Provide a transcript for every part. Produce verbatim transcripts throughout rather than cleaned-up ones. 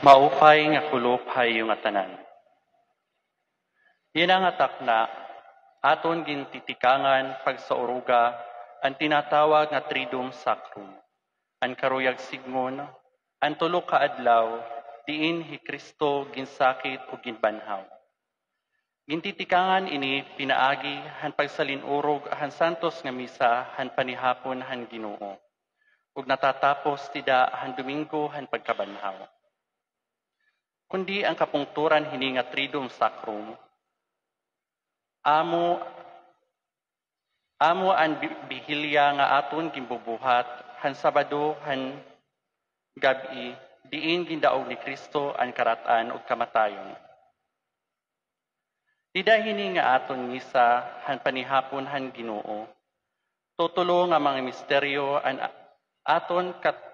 Maupay nga kulop ha iyo ngatanan. Yana nga takna, aton gintitikangan pagsauroga an tinatawag nga Triduum Sacrum, an karuyag sidngon, an tulo ka adlaw diin hi Cristo ginsakit ug ginbanhaw. Gintitikangan ini pinaagi han pagsalin-urog han santos nga misa han panihapon han Ginoo, ug natatapos dida han Domingo han Pagkabanhaw. Kundi an kapungtoran hini nga Triduum Sacrum, amo, amo an bi-, bihilya nga aton ginbubuhat han Sabado han gab-i, diin gindaog ni Cristo an karat-an ug kamatayon. Dida hini nga aton misa han panihapon han Ginoo, tutulo nga mga misteryo an a-, aton kat-,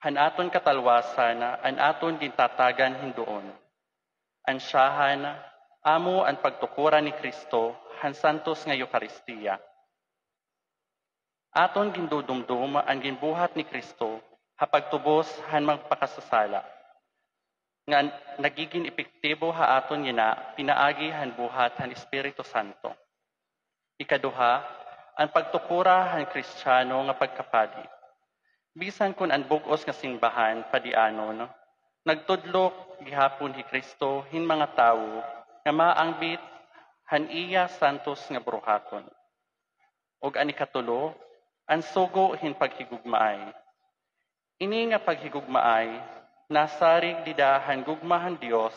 han aton katalwasan, an aton gintatagan hin duon. An syahan, amo an pagtukoran ni Cristo han santos nga Eukaristia. Aton gindudumdom an ginbuhat ni Cristo ha pagtubos han magpakasasala, nga nagigin epektibo ha aton yana pinaagi han buhat han Espiritu Santo. Ikaduha, an pagtukora han Kristiyano nga pagkapadi. Bisan kon an bug-os nga simbahan padianon, nagtudlo gihapon hi Cristo hin mga tawo nga maangbit han iya santos nga buruhaton. Ug an ikatulo, an sugo hin paghigugmaay. Ini nga paghigugmaay nasarig dida han gugma han Dios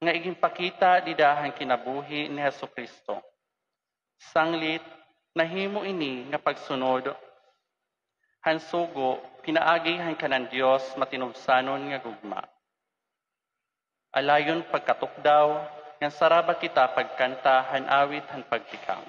nga iginpakita dida han kinabuhi ni Jesu-Cristo. Sanglit, nahimo ini nga pagsunod han sugo pinaagi han kanan Dios matinubsanon nga gugma. Alayon pagkatukdaw, ngan saraba kita pagkanta han awit han pagtikang.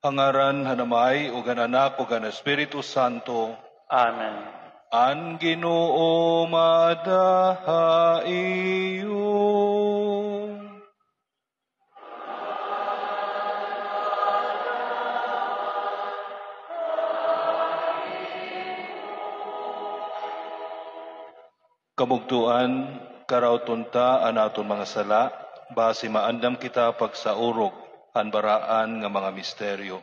Ha ngaran han Amay, ug han Anak, ug han Espiritu Santo. Amen. An Ginoo maada ha iyo. Kabugtoan, karawton ta an aton mga sala, basi maandam kita pagsaurog han baraan nga mga misteryo.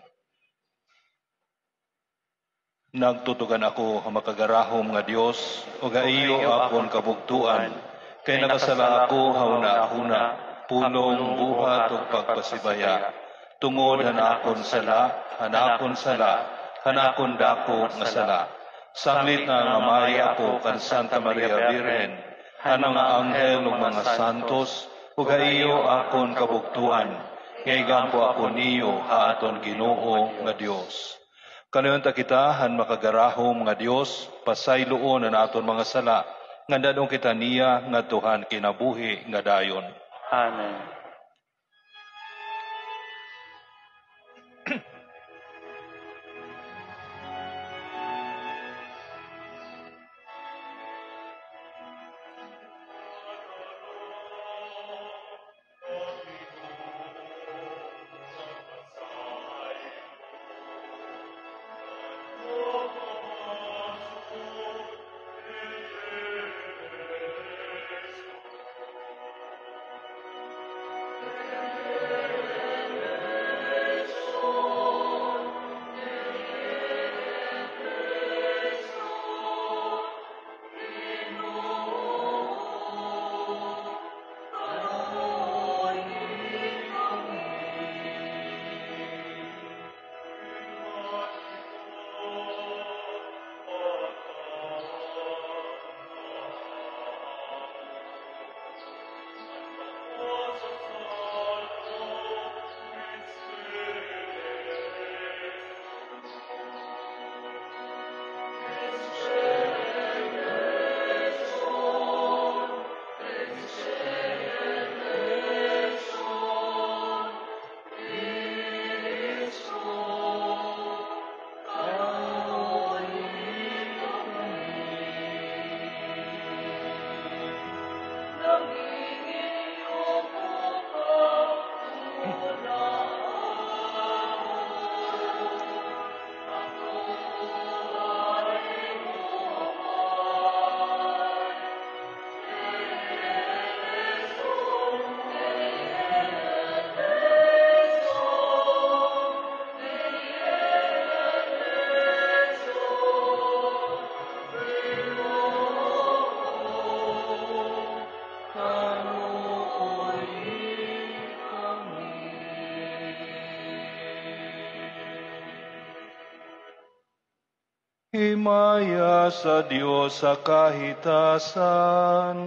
Nagtutugan ako ha makagarahom nga Dios, ug ha iyo akon kabugtoan, kay nakasala ako ha hunahuna, pulong, buhat, ug pagpasibaya. Tungod han akon sala, han akon sala, han akon dako nga sala. Sanglit nga nangamaya ako kan Santa Maria Birhen, han mga anghel ug mga santos, ug ha iyo akon kabugtoan, nga igampo ako niyo ha aton Ginoo nga Dios. Kaluy-on ta kita han makagarahom nga Dios, pasayloon an aton mga sala, ngan dad-on kita niya ngadto han kinabuhi nga dayon. Amen. Himaya sa Dios sa kahitasan.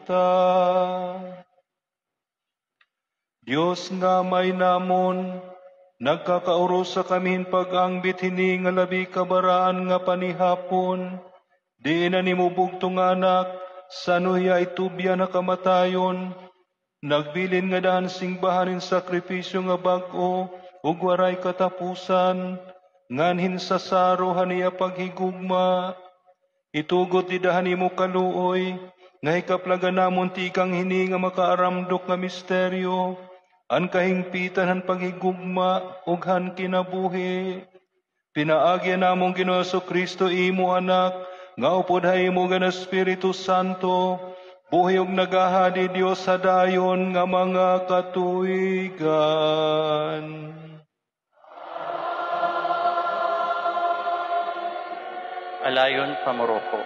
ta. Dios nga Amay namon, nagkakaurusa kami hin pag-angbit hini nga labi kabaraan nga panihapon, diin an imo bugtong Anak, san-o hiya itubyan ha kamatayon, nagbilin ngada han singbahan hin sakripisyo nga bag-o ug waray katapusan, ngan hin sasaro han iya paghigugma. Itugot dida han imo kaluoy, nga hikaplagan namon tikang hini nga makaaramdok nga misteryo, an kahingpitan han paghigugma ug han kinabuhi. Pinaagi han amon Ginoong Jesu-Cristo, imo Anak, nga upod ha imo ngan Espiritu Santo, buhi ug naghahadi Dios ha dayon nga mga katuigan. Alayon pamuroko.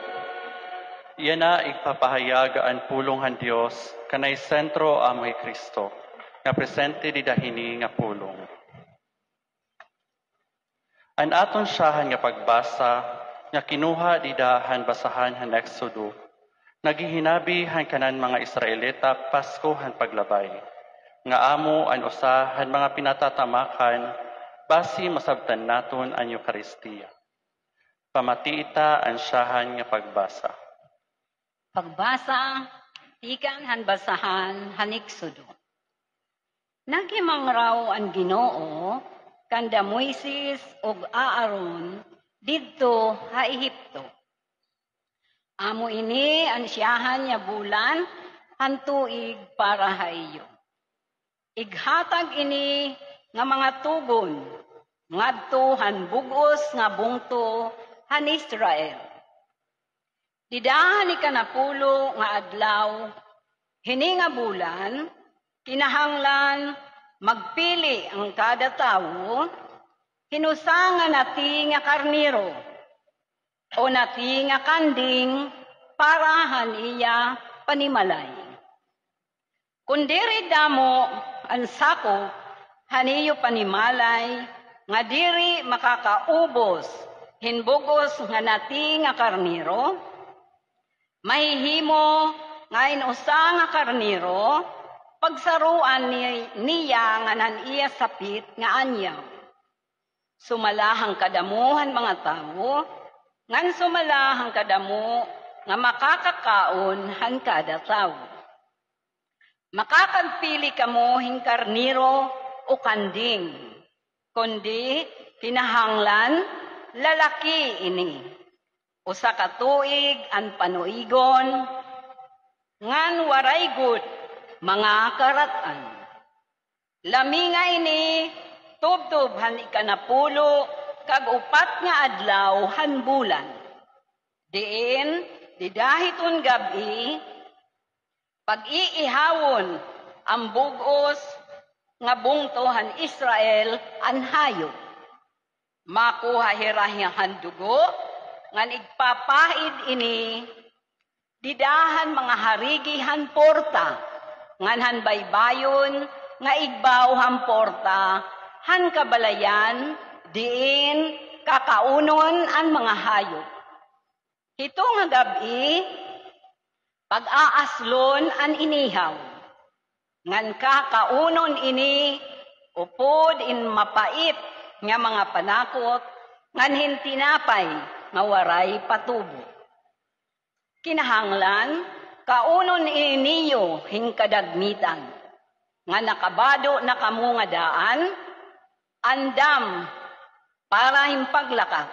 Yana igpapahayag an pulong han Dios, kanay sentro amo hi Cristo, nga presente dida hini nga pulong. An aton syahan nga pagbasa, nga kinuha dida han basahan han Exodo, naghihinabi han kanan mga Israelita pasko han paglabay, nga amo an usa han mga pinatatamakan basi masabtan naton an Eukaristia. Pamatii ta an syahan nga pagbasa. Pagbasa tikang han basahan han Exodo. Naghimangraw an Ginoo kanda Moises ug Aaron didto ha Ehipto. Amo ini an syahan nga bulan han tuig para ha iyo. Ighatag ini nga mga tugon ngadto han bug-os nga bungto han Israel. Dida han ikanapulo nga adlaw hini nga bulan, kinahanglan magpili an kada tawo hin usa nga nati nga karnero o nati nga kanding para han iya panimalay. Kon diri damo an sakop han iyo panimalay nga diri makakaubos hin bug-os nga nati nga karnero, mahihimo nga in usa nga karnero pagsaroan ni-, niya ngan han iya sapit nga anyaw. Sumala han kadamo han mga tawo, ngan sumala han kadamo nga makakakaon han kada tawo. Makakagpili kamo hin karnero o kanding, kundi kinahanglan lalaki ini. Usa ka tuig an panuigon, ngan waray gud mga karat-an. Laminga ini tubtob han ikanapulo kag upat nga adlaw han bulan. Diin, dida hiton gab-i, pag-iihawon an bug-os nga bungto han Israel an hayop. Makuha hira han dugo, ngan igpapahid ini dida han mga harigi han porta, ngan han baybayon nga igbaw han porta han kabalayan diin kakaunon an mga hayop. Hito nga gab-i, pag-aaslon an inihaw, ngan kakaunon ini upod hin mapait nga mga panakot, ngan hin tinapay nga waray patubo. Kinahanglan kaunon ini niyo hin kadagmitan, nga nakabado na kamo nga daan, andam para hin paglakat,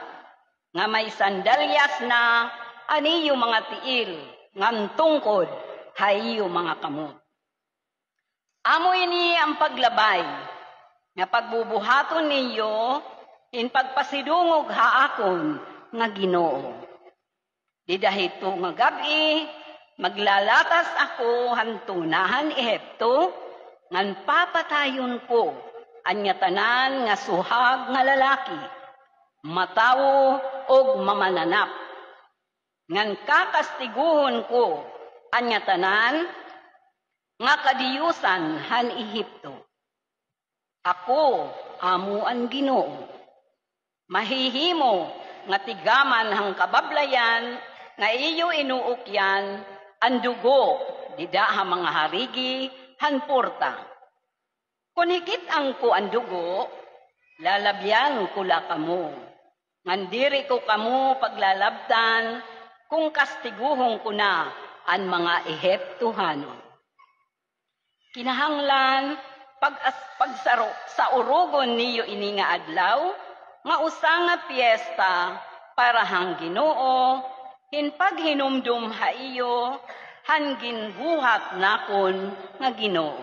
nga may sandalyas na an iyo mga tiil ngan tungkod ha iyo mga kamot. Amo ini an paglabay nga pagbubuhaton niyo hin pagpasidungog ha akon nga Ginoo. Dida hito nga gab-i, maglalatas ako han tuna han Ehipto, ngan papatayon ko an ngatanan nga suhag nga lalaki, matawo ug mamananap. Ngan kakastiguhon ko an ngatanan nga kadiyusan han Ehipto. Ako amo an Ginoo. Mahihimo nga tigaman han kabablayan nga iyo inuukyan an dugo dida ha mga harigi han porta. Kon hikit-an ko an dugo, lalabyan ko la kamo, ngan diri ko kamo paglalabtan kon kastiguhon ko na an mga Ehiptohanon. Kinahanglan pag-, pagsaro-, saurogon niyo ini nga adlaw nga usa nga piyesta para han Ginoo, hin paghinumdom ha iyo han ginbuhat nakon nga Ginoo.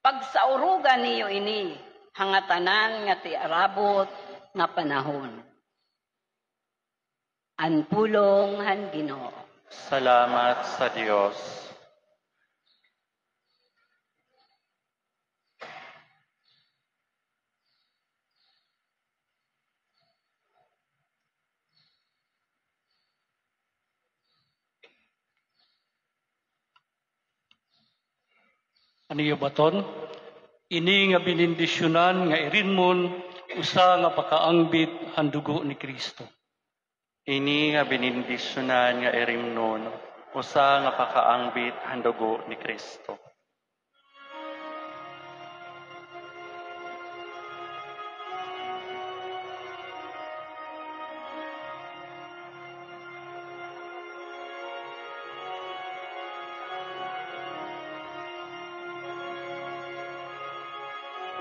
Pagsaurogan niyo ini ha ngatanan nga tiarabot nga panahon. An pulong han Ginoo. Salamat sa Dios. An iyo baton, ini nga benendisyonan nga irinmon, usa nga pakaangbit han dugo ni Kristo. Ini nga benendisyonan nga irinmon, usa nga pakaangbit han dugo ni Kristo.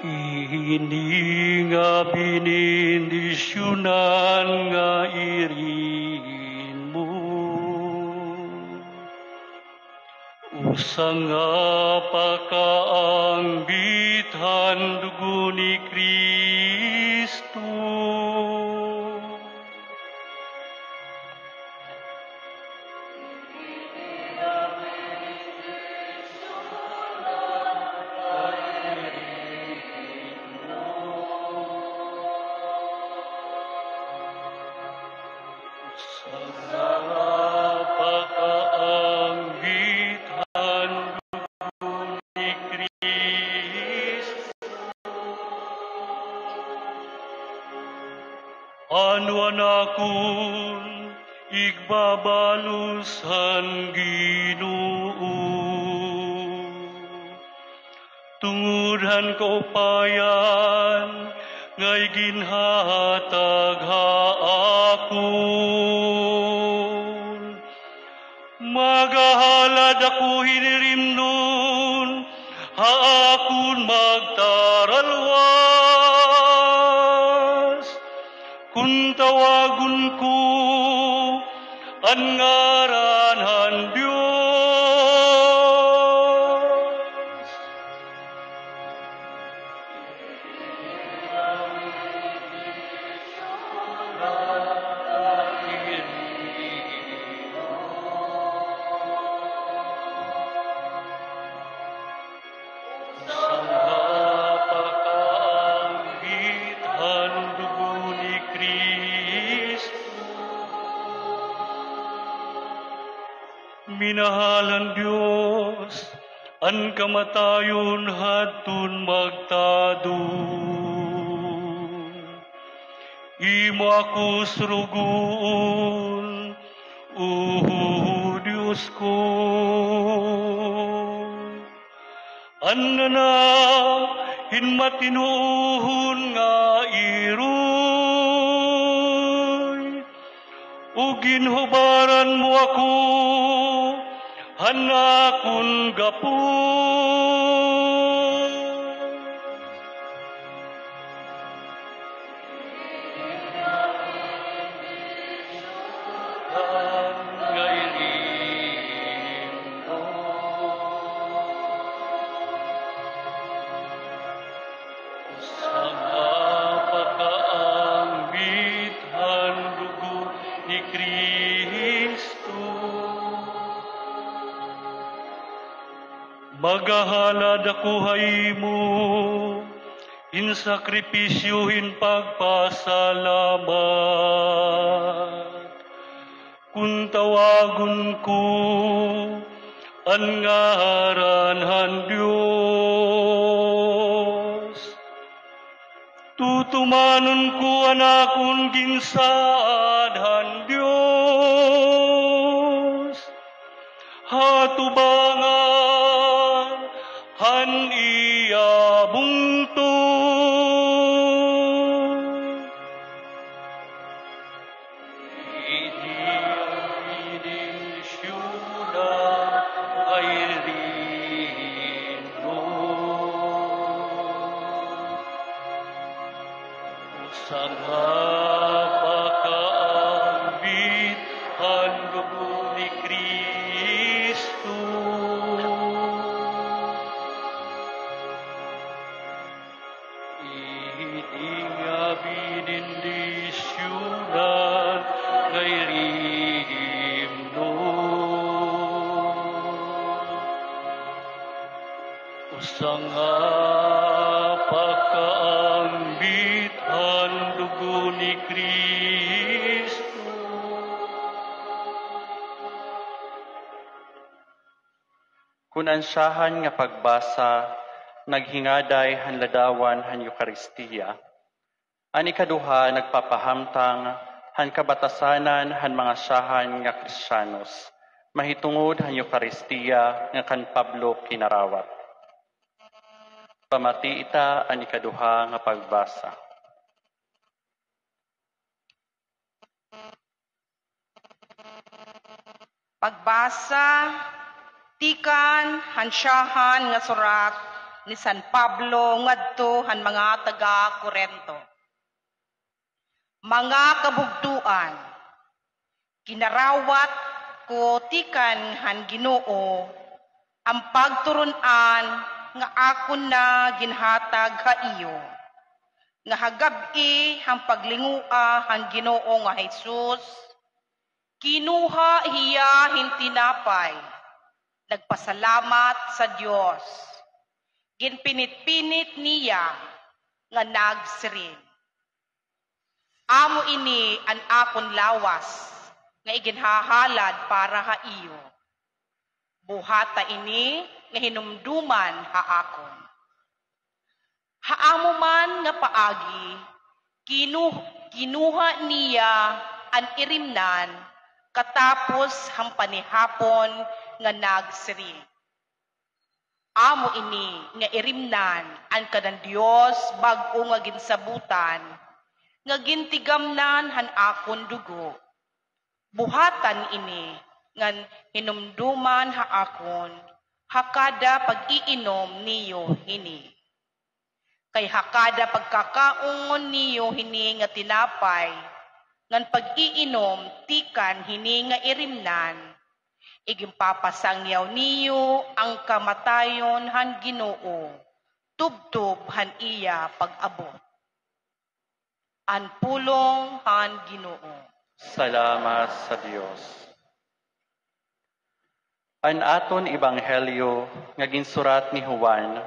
Ini nga benendisyonan nga irinmon, usa nga pakaangbit han dugo ni Kristo. Sa pakaangbit han dugo ni Kristo. Ano an akon igbabalos han Ginoo? Tungod han kaupayan nga iginhatag ha akon. Magahalad ako hinirimnon ha akon magtaralwas. Kun tawagon ko an ngaran han Dios. Sa pakaangbit han dugo ni Kristo. Minahal han Dios, an kamatayon hadton magtadom. Imo ako surugoon, O Dios ko. Anha na hin matinuohon nga iroy, ug ginhubaran mo ako han akon gapos. Sa pakaangbit han dugo ni Kristo. Magahalad ako ha imo hin sakripisyo hin pagpasalamat. Kun tawagon ko an ngaran han Dios, tutumanon ko an akon ginsaad han Dios. ha tubangan han iya bungto. Idi an bendisyona nga irino. Usa nga pakaambit han dugo ni Cristo. Idi nga benendisyonan nga irino. Usa nga pakaambit han dugo ni Cristo. Kun an syahan nga pagbasa naghingaday han ladawan han Eukaristia, an ikaduha nagpapahamtang han kabatasanan han mga syahan nga Kristiyanos mahitungod han Eukaristia nga kan Pablo kinarawat. Pamatii ta an ikaduha nga pagbasa. Pagbasa tikang han syahan nga surat ni San Pablo ngadto han mga taga-Corinto. Mga kabugtoan, kinarawat ko tikang han Ginoo an pagturun-an nga akon na ginhatag ha iyo, nga ha gab-i han paglingoa han Ginoo nga Jesus, kinuha hiya hin tinapay, nagpasalamat sa Dios, ginpinit-pinit niya nga nagsiring, "Amo ini an akon lawas nga iginhahalad para ha iyo. Buhata ini nga hinumduman ha akon." Ha amo man nga paagi, kinu-, kinuha niya an irimnan katapos han panihapon nga nagsiring, "Amo ini nga irimnan an kanan Dios bag-o nga ginsabotan, nga gintigamnan han akon dugo. Buhatan ini ngan hinumduman ha akon ha kada pag-iinom niyo hini. Kay ha kada pagkakaon niyo hini nga tinapay ngan pag-iinom tikang hini nga irimnan, iginpapasangyaw niyo an kamatayon han Ginoo tubtob han iya pag-abot." An pulong han Ginoo. Salamat sa Dios. An aton ebanghelyo nga ginsurat ni Juan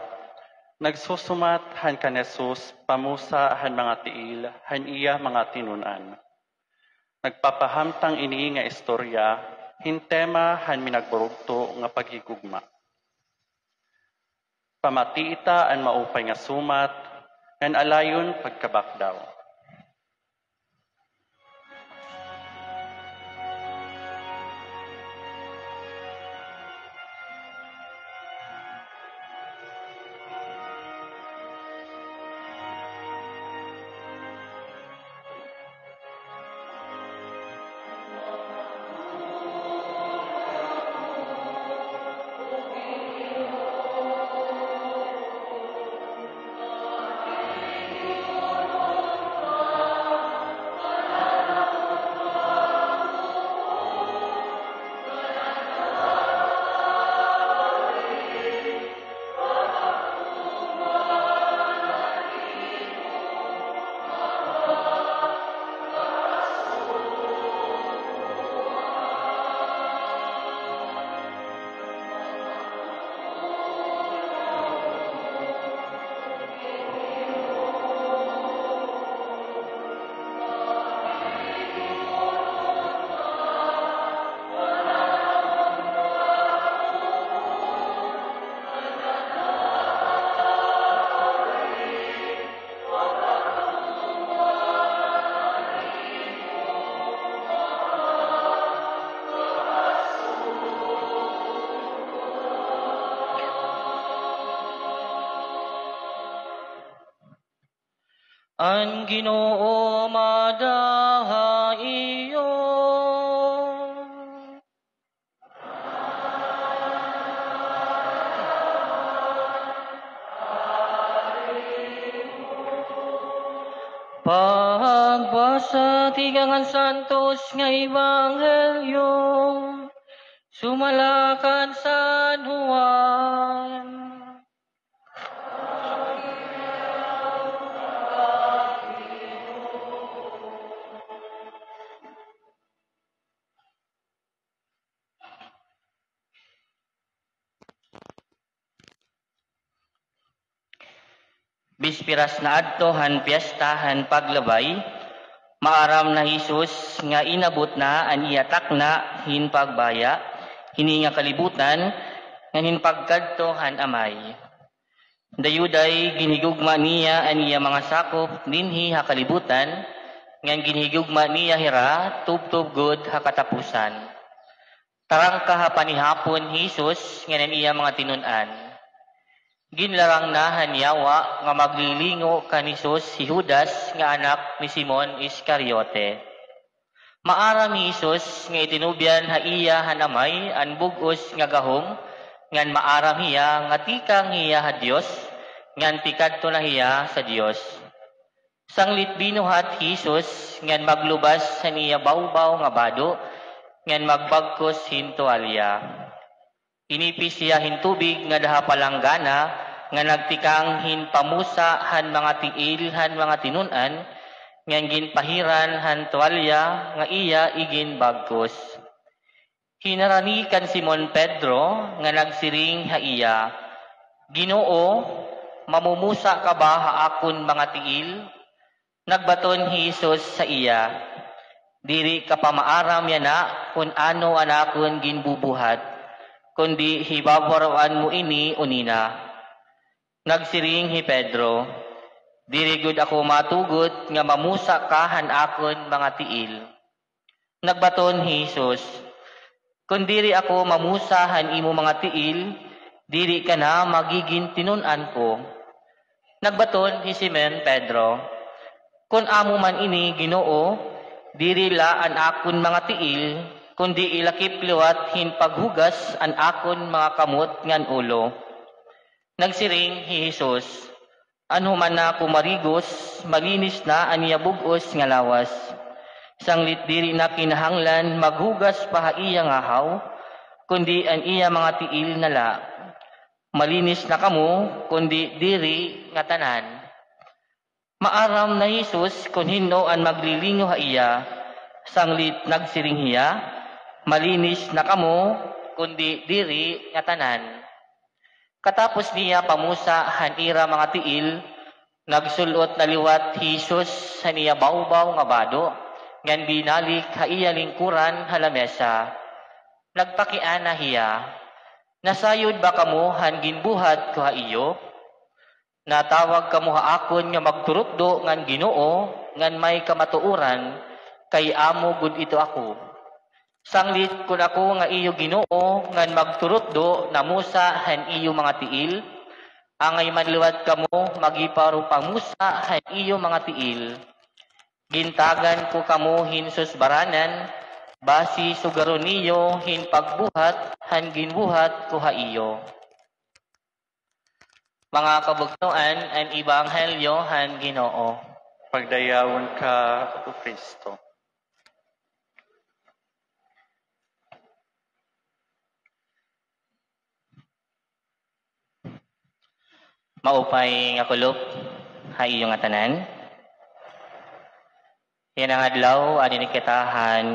nagsusumat han kan Jesus pamusa han mga tiil han iya mga tinun-an. Nagpapahamtang ini nga istorya hin tema han minagburugto nga paghigugma. Pamatii ta an maupay nga sumat ngan alayon pagkabakdaw. An Ginoo maada ha iyo. Pagbasa tikang han Santos nga Ebanghelyo sumala kan San Juan. Bispiras na adto han piyesta han Paglabay, maaram na hi Jesus nga inabot na an iya takna hin pagbaya hini nga kalibutan ngan hin pagkadto han Amay. Dayuday ginhigugma niya an iya mga sakop dinhi ha kalibutan, ngan ginhigugma niya hira tubtob gud ha katapusan. Tarangka ha panihapon hi Jesus ngan an iya mga tinun-an. Ginlarang na han yawa nga maglilingo kan Jesus hi Judas nga anak ni Simon Iscariote. Maaram hi Jesus nga itinubyan ha iya han Amay an bug-os nga gahom, ngan maaram hiya nga tikang hiya ha Dios, ngan tikadto na hiya sa Dios. Sanglit binuhat hi Jesus ngan maglubas han iya bawbaw nga bado, ngan magbagkos hin tuwalya. Inipis hiya hin tubig ngada ha palanggana, nga nagtikang hin pamusa han mga tiil han mga tinun-an, ngan ginpahiran han tuwalya nga iya iginbagkos. Hinarani kan Simon Pedro nga nagsiring ha iya, "Ginoo, mamumusa ka ba ha akon mga tiil?" Nagbaton hi Jesus ha iya, "Diri ka pa maaram yana kon ano an akon ginbubuhat, kundi hibabaroan mo ini unina." Nagsiring hi Pedro, "Diri gud ako matugot nga mamusa ka han akon mga tiil." Nagbaton hi Jesus, "Kon diri ako mamusa han imo mga tiil, diri ka na magigin tinun-an ko." Nagbaton hi Simon Pedro, "Kon amo man ini, Ginoo, diri la an akon mga tiil, kundi ilakip liwat hin paghugas an akon mga kamot ngan ulo." Nagsiring hi Jesus, "An human na kumarigos, malinis na an iya bug-os nga lawas. Sanglit diri na kinahanglan maghugas pa ha iya ngahaw, kundi an iya mga tiil na la. Malinis na kamo, kundi diri ngatanan." Maaram na hi Jesus kon hin-o an maglilingo ha iya, sanglit nagsiring hiya, "Malinis na kamo, kundi diri ngatanan." Katapos niya pamusa han ira mga tiil, nagsul-ot na liwat hi Jesus han iya bawbaw nga bado, ngan binalik ha iya lingkuran ha lamesa. Nagpakiana hiya, "Nasayod ba kamo han ginbuhat ko ha iyo? Natawag kamo ha akon nga magturutdo ngan Ginoo ngan may kamatuoran, kay amo gud ito ako. Sanglit kon ako nga iyo Ginoo ngan magturutdo namusa han iyo mga tiil, angay man liwat kamo maghiparupamusa han iyo mga tiil. Gintagan ko kamo hin susbaranan, basi sugaron niyo hin pagbuhat han ginbuhat ko ha iyo." Mga kabugtoan, an Ebanghelyo han Ginoo. Pagdayawon ka, O Kristo. Maupay nga kulop ha iyo ngatanan. Yana nga adlaw, adi na kita han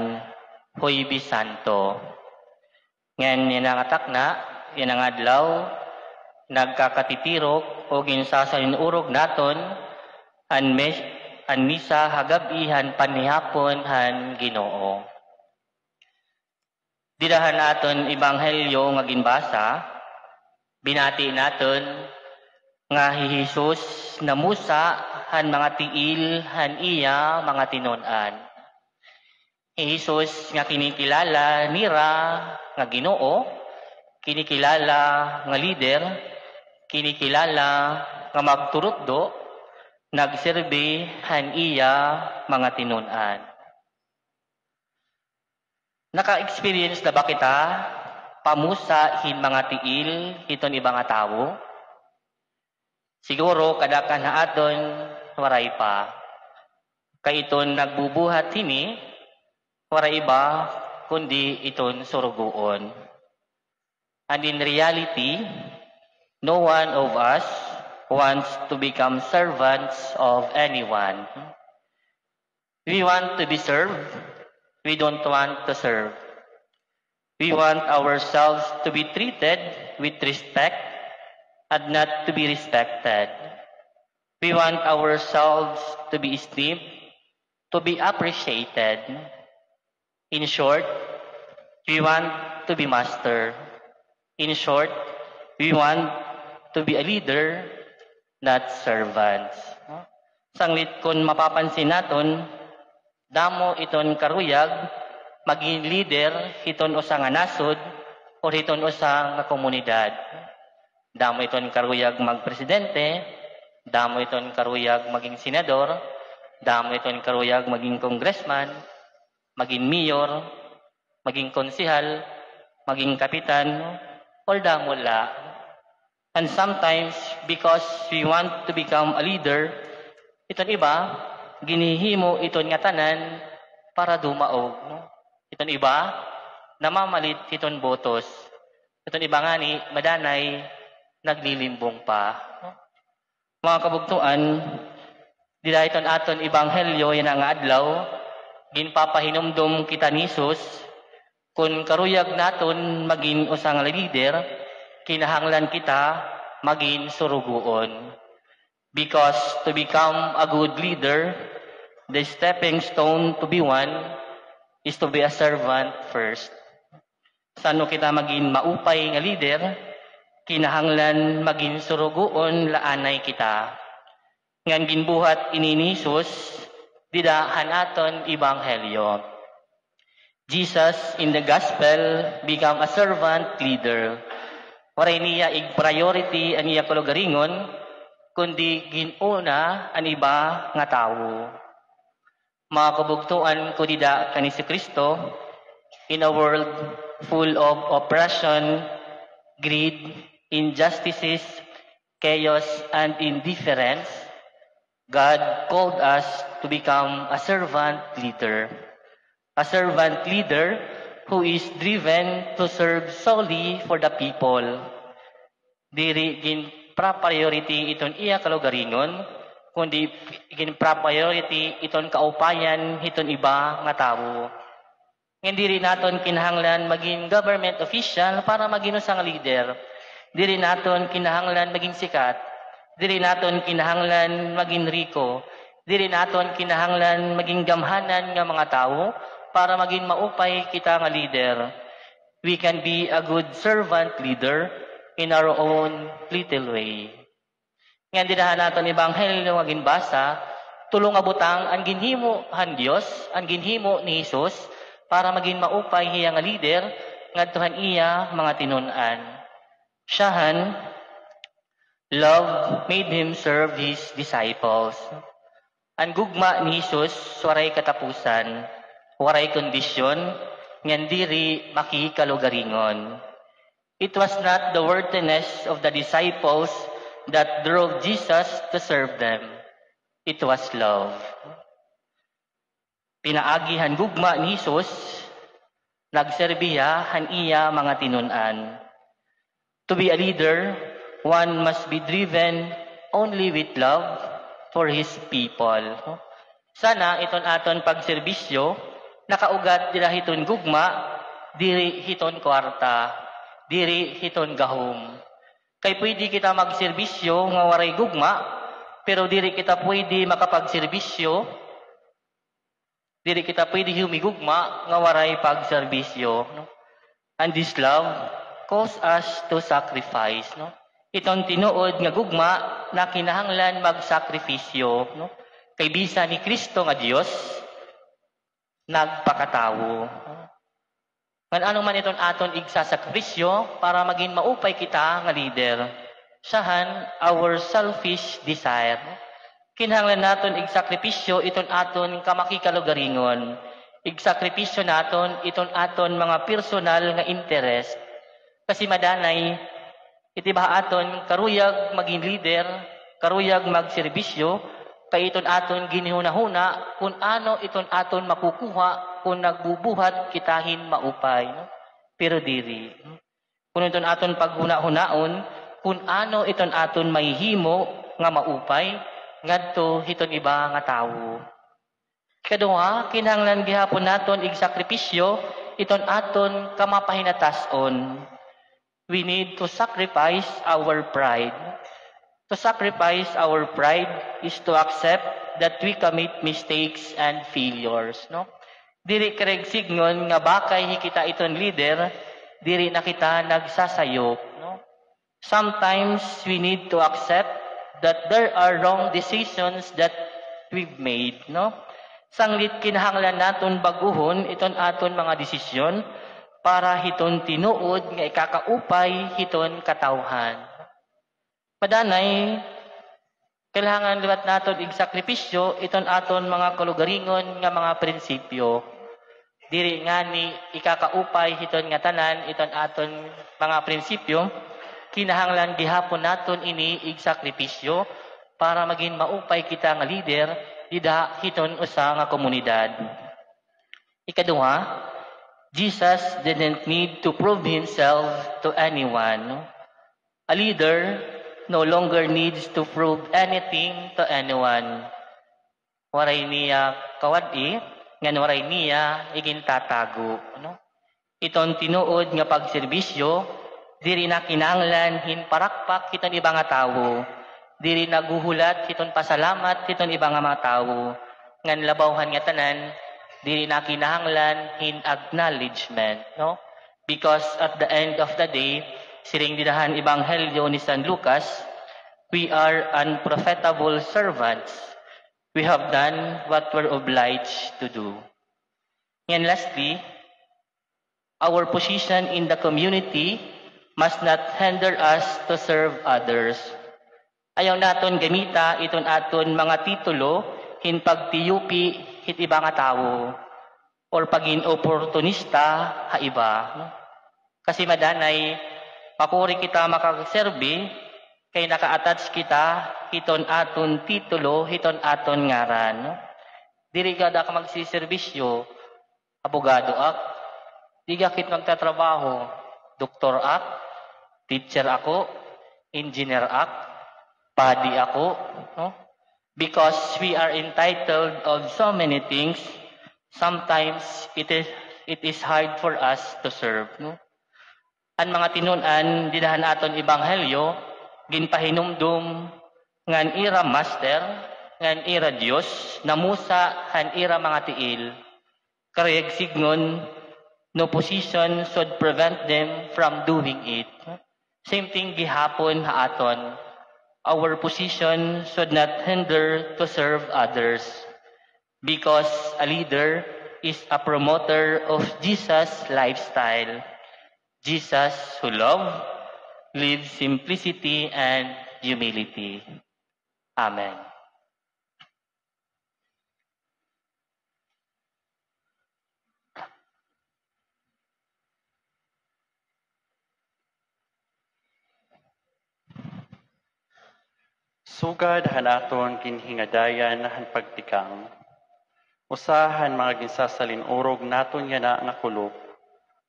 Huwebes Santo. Ngan yana nga takna, yana nga adlaw, nagkakatitirok o ginsasalin-urog naton an mes-, an misa ha gab-i han panihapon han Ginoo. Dida han aton ebanghelyo nga ginbasa, binati naton nga hi Jesus namusa han mga tiil han iya mga tinun-an. Hi Jesus nga kinikilala nira nga Ginoo, kinikilala nga lider, kinikilala nga magturutdo, Nagserbi han iya mga tinun-an. Naka-experience na ba kita pamusa hin mga tiil hiton iba nga tawo? Siguro kadakhan ha aton waray pa. Kay iton nagbubuhat hini, waray iba kundi iton surugoon. And in reality, no one of us wants to become servants of anyone. We want to be served. We don't want to serve. We want ourselves to be treated with respect and not to be respected. We want ourselves to be esteemed, to be appreciated. In short, we want to be master. In short, we want to be a leader, not servants. Sanglit kon mapapansin naton, damo iton karuyag magin leader hiton usa nga nasod or hiton usa nga komunidad. Damo iton karuyag magpresidente, damo iton karuyag maging senador, damo iton karuyag maging congressman, maging mayor, maging konsehal, maging kapitan, or damo la. And sometimes, because we want to become a leader, iton iba, ginhihimo iton ngatanan para dumaog, no? Iton iba, namamalit hiton botos. Iton iba ngani, madanay, naglilimbong pa, no? Mga kabugtoan, dida hiton aton ebanghelyo yana nga adlaw, ginpapahinumdom kita ni Jesus, kon karuyag naton magin usa nga leader, kinahanglan kita magin surugoon. Because to become a good leader, the stepping stone to be one is to be a servant first. San-o kita magin maupay nga leader, kinahanglan magin surugoon la anay kita. Ngan ginbuhat ini ni Jesus dida han aton ebanghelyo. Jesus in the gospel become a servant leader. Waray niya ig-priority an iya kalugaringon, kundi gin-una an iba nga tawo. Mga kabugtoan ko dida kan Jesucristo, in a world full of oppression, greed, injustices, chaos, and indifference, God called us to become a servant leader. A servant leader who is driven to serve solely for the people. Diri ginpra-priority iton iya kalugaringon, kundi ginpra-priority iton kaupayan hiton iba nga tawo. Ngan diri naton kinahanglan magin government official para magin usa nga leader. Diri naton kinahanglan magin sikat. Diri naton kinahanglan magin riko. Diri naton kinahanglan magin gamhanan nga mga tawo para magin maupay kita nga leader. We can be a good servant leader in our own little way. Ngan dida han aton ebanghelyo nga ginbasa, tulo nga butang an ginhimo han Dios, an ginhimo ni Jesus, para magin maupay hiya nga leader ngadto han iya mga tinun-an. Siyahan, love made him serve his disciples. An gugma ni Jesus waray katapusan, waray kondisyon, ngan diri makikalugaringon. It was not the worthiness of the disciples that drove Jesus to serve them. It was love. Pinaagi han gugma ni Jesus, nagserbi hiya han iya mga tinun-an. To be a leader, one must be driven only with love for his people. Sana iton aton pagserbisyo nakaugat dida hiton gugma, diri hiton kwarta, diri hiton gahom. Kay pwede kita magserbisyo nga waray gugma, pero diri kita pwede makapagserbisyo, diri kita pwede humigugma nga waray pagserbisyo, no? And this love calls us to sacrifice, no? Iton tinuod nga gugma na kinahanglan magsakripisyo, no? Kay bisan hi Cristo nga Dios, nagpakatawo. Ngan ano man iton aton igsasakripisyo para magin maupay kita nga lider? Siyahan, our selfish desire. Kinahanglan naton igsakripisyo iton aton kamakikalugaringon. Igsakripisyo naton iton aton mga personal nga interest. Kasi madanay, iti ba aton karuyag magin lider, karuyag magserbisyo, kay iton aton ginhunahuna kun ano iton aton makukuha kun nagbubuhat kita hin maupay, no? Pero diri. Kun iton aton paghunahunaon kun ano iton aton mahihimo nga maupay ngadto hiton iba nga tawo. Ikaduha, kinahanglan gihapon naton igsakripisyo iton aton kamapahinatas-on. We need to sacrifice our pride. To sacrifice our pride is to accept that we commit mistakes and failures, no? Diri karuyag sidngon nga bakay hi kita iton lider, diri na kita nagsasayop, no? Sometimes we need to accept that there are wrong decisions that we've made, no? Sanglit kinahanglan naton bag-ohon iton aton mga desisyon para hiton tinuod nga ikakaupay hiton katawhan. Madanay, kailangan liwat naton igsakripisyo iton aton mga kalugaringon nga mga prinsipyo. Diri ngani ikakaupay hiton ngatanan iton aton mga prinsipyo, kinahanglan gihapon naton ini igsakripisyo para magin maupay kita nga lider dida hiton usa nga komunidad. Ikaduha, Jesus didn't need to prove himself to anyone. A leader no longer needs to prove anything to anyone. Waray niya kawad-i, ngan waray niya igintatago, no? Iton tinuod nga pagserbisyo, diri na kinahanglan hin parakpak hiton iba nga tawo. Diri naghuhulat hiton pasalamat hiton iba nga mga tawo. Ngan labaw han ngatanan, diri na kinahanglan hin acknowledgement, no? Because at the end of the day, siring dida han Ebanghelyo ni San Lucas, "We are unprofitable servants. We have done what we're obliged to do." And lastly, our position in the community must not hinder us to serve others. Ayaw naton gamita iton aton mga titulo hin pagtiyupi hit iba nga tawo or pagin oportunista ha iba, no? Kasi madanay, makuri kita makagserbi kay naka-attach kita hiton aton titulo, hiton aton ngaran, no? Diri kada ka magsiserbisyo, abogado ak, di gad kit magtatrabaho, doktor ak, teacher ako, engineer ak, padi ako, no? Because we are entitled of so many things, sometimes it is, it is hard for us to serve, no? An mga tinun-an dida han aton ebanghelyo, ginpahinumdom ngan ira master, ngan ira Dios, namusa han ira mga tiil. Karuyag sidngon, no position should prevent them from doing it. Same thing gihapon ha aton. Our position should not hinder to serve others. Because a leader is a promoter of Jesus' lifestyle. Jesus who love, lives simplicity and humility. Amen. Sugad han aton ginhingadayan han pagtikang, usa han mga ginsasalin-urog naton yana nga kulop,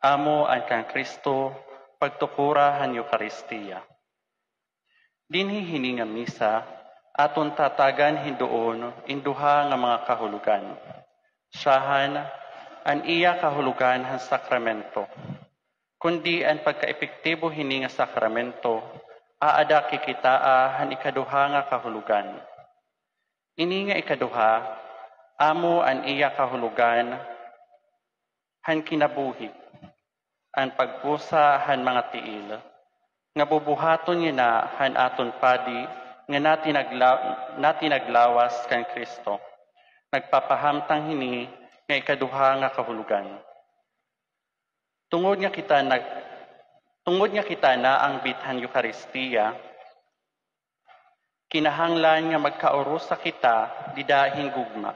amo an kan Cristo pagtukora han Eukaristia. Dinhi hini nga misa, aton tatagan hin duon in duha nga mga kahulogan. Syahan, an iya kahulogan han sakramento. Kundi an pagkaepektibo hini nga sakramento, aada kikitaa han ikaduha nga kahulogan. Ini nga ikaduha, amo an iya kahulogan han kinabuhi, an pagkusa han mga tiil, nga bubuhaton yana han aton padi nga natinagla-, natinaglawas kan Cristo. Nagpapahamtang hini nga ikaduha nga kahulogan. Tungod nga kita nag-, tungod nga kita naangbit han Eukaristia, Kinahanglan nga magkaurusa kita dida hin gugma.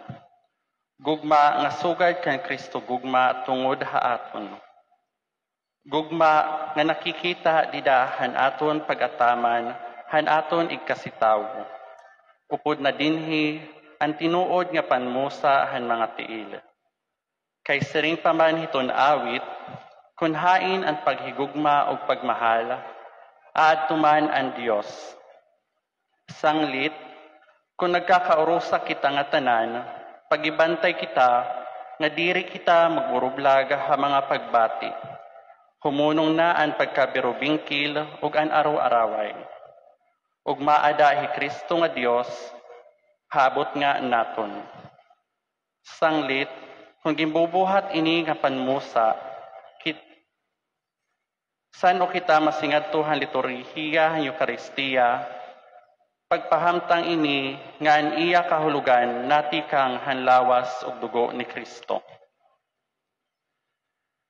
Gugma nga sugad kan Cristo gugma tungod ha aton. Gugma nga nakikita dida han aton pag-ataman han aton igkasitawo. Upod na dinhi an tinuod nga panmusa han mga tiil. Kay siring pa man hiton awit, kon hain an paghigugma ug pagmahal, aadto man an Dios. Sanglit, kon nagkakaurusa kita ngatanan, pagibantay kita nga diri kita magburublag ha mga pagbati. Humunong na an pagkabirubingkil ug an araw-araway. Ug maada hi Cristo nga Dios, habot nga naton. Sanglit, kon ginbubuhat ini nga panmusa, kit-, san-o kita masingadto han liturhiya han Eukaristia, pagpahamtang ini nga an iya kahulogan natikang han lawas ug dugo ni Cristo.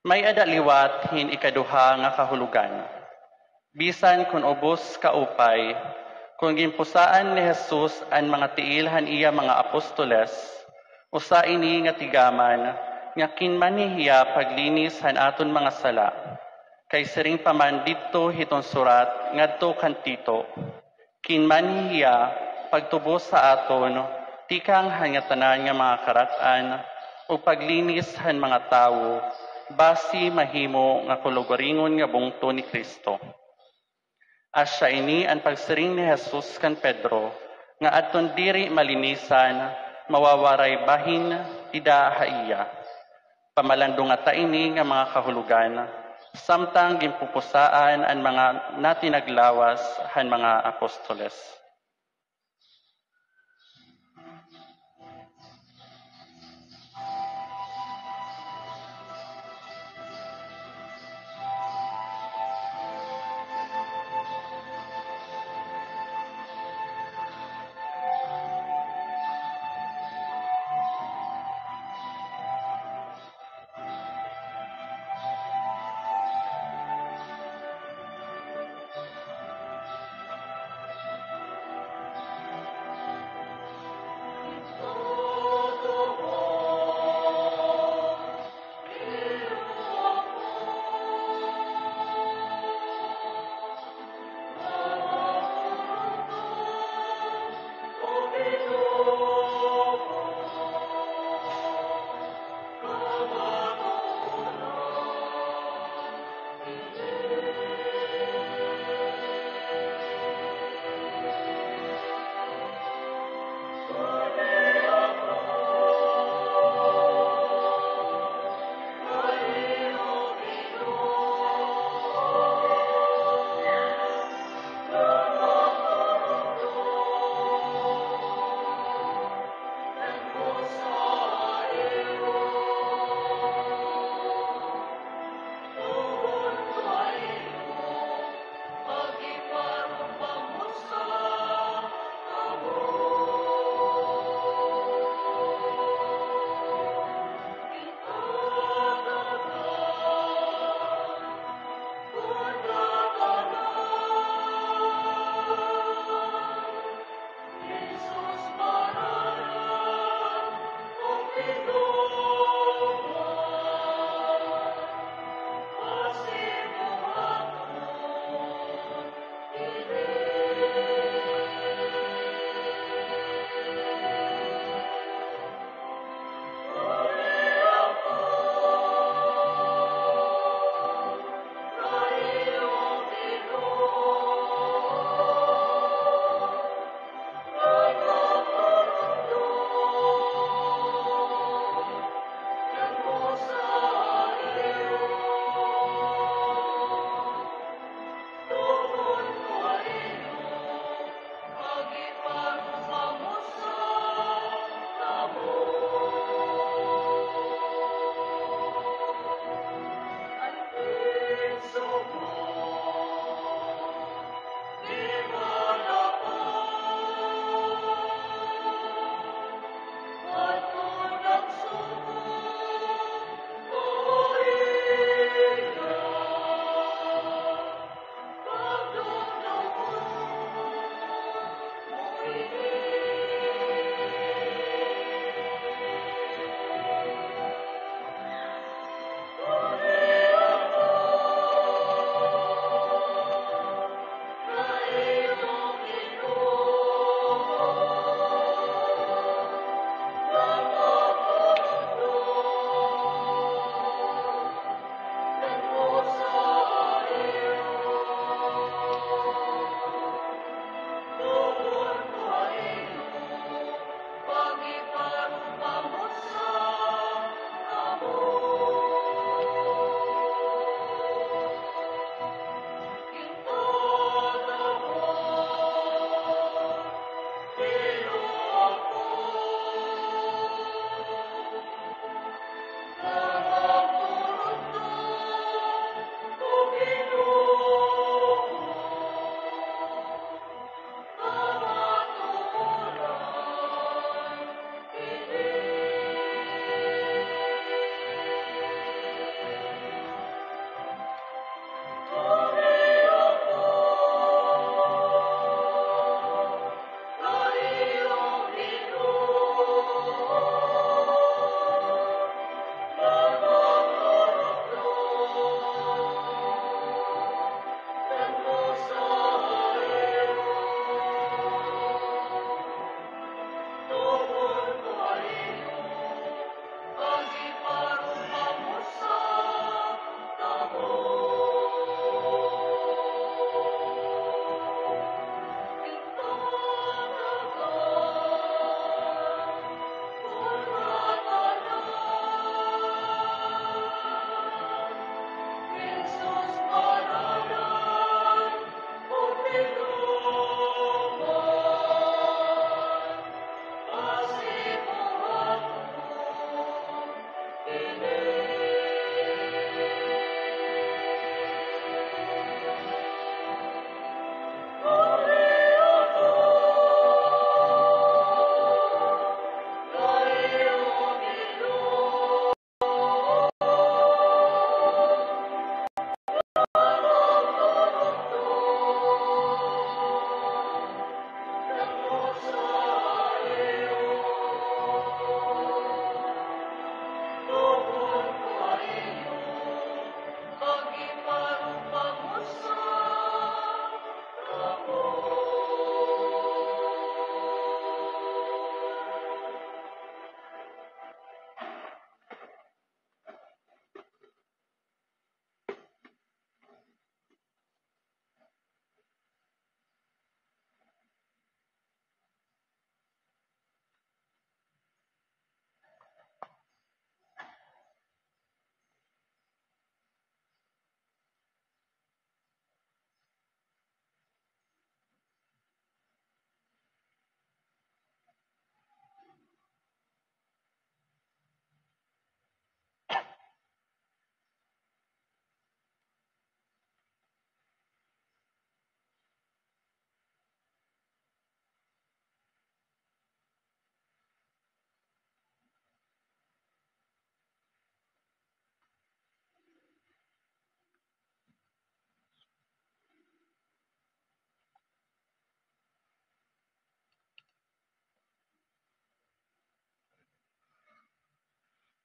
May-ada liwat hin ikaduha nga kahulogan. Bisan kon ubos kaupay, kon ginpusaan ni Jesus an mga tiil han iya mga apostoles, usa ini nga tigaman nga kinmanhi hiya paglinis han aton mga sala. Kay siring pa man didto hiton surat ngadto kan Tito, kinmanhi hiya pagtubos ha aton tikang han ngatanan nga mga karat-an ug paglinis han mga tawo, basi mahimo nga kulugaringon nga bungto ni Cristo. Asya ini an pagsiring ni Jesus kan Pedro nga adton diri malinisan, mawawaray bahin dida ha iya. Pamalandong ngata ini nga mga kahulogan, samtang ginpupusaan an mga natinaglawas han mga apostoles.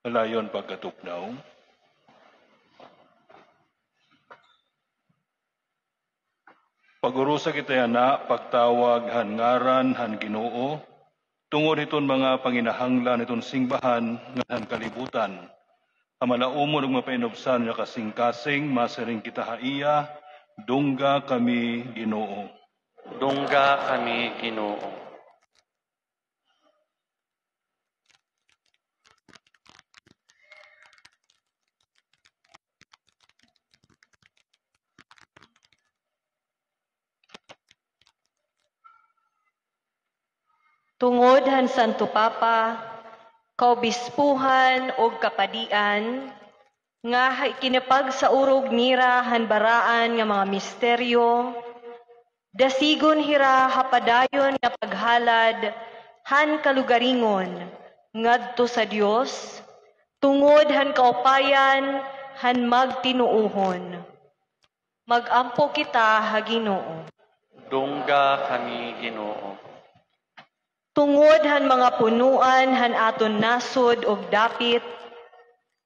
Halayon pagkatugnaw. Pag-urusa kita yana, pagtawag han ngaran han Ginoo, tungod hiton mga panginahanglan hiton singbahan ngan han kalibutan. Ha malaumon ug mapainubsan nga kasingkasing, masiring kita ha iya, "Dungga kami, Ginoo." Dungga kami, Ginoo. Tungod han Santo Papa, kaobispuhan ug kapadian, nga ha ikinapagsaurog nira han baraan nga mga misteryo, dasigon hira ha padayon nga paghalad han kalugaringon ngadto sa Dios, tungod han kaupayan han magtinuohon. Mag-ampo kita ha Ginoo. Dungga kami, Ginoo. Tungod han mga punoan han aton nasod ug dapit,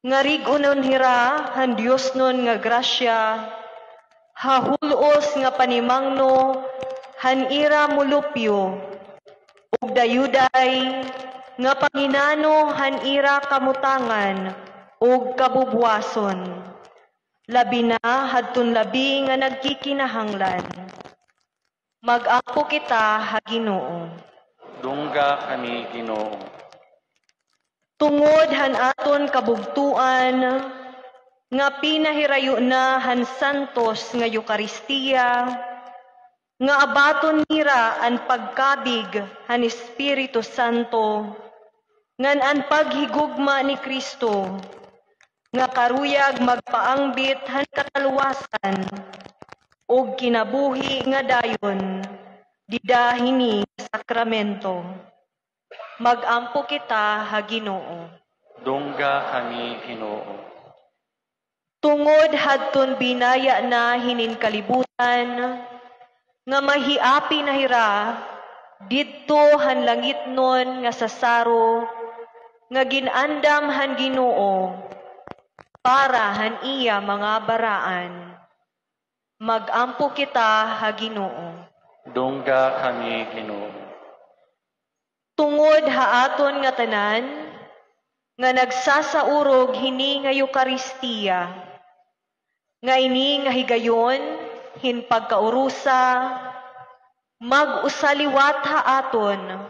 nga rig-unon hira han diosnon nga grasya, ha hul-os nga panimangno han ira molupyo, ug dayuday nga panginano han ira kamutangan ug kabubwason, labi na hadton labi nga nagkikinahanglan. Mag-ampo kita ha Ginoo. Dungga kami, Ginoo. Tungod han aton kabugtoan, nga pinahirayo na han santos nga Eukaristiya, nga abaton nira an pagkabig han Espiritu Santo, ngan an paghigugma ni Cristo, nga karuyag magpaangbit han kataluwasan ug kinabuhi nga dayon dida hini nga sakramento. Mag-ampo kita ha Ginoo. Dungga kami, Ginoo. Tungod hadton binaya na hinin kalibutan, nga mahiapi na hira didto han langitnon nga sasaro nga gin-andam han Ginoo para han iya mga baraan. Mag-ampo kita ha Ginoo. Dungga kami, Ginoo. Tungod ha aton ngatanan nga nagsasaurog hini nga Eukaristiya, nga ini nga higayon hin pagkaurusa, mag-usa liwat ha aton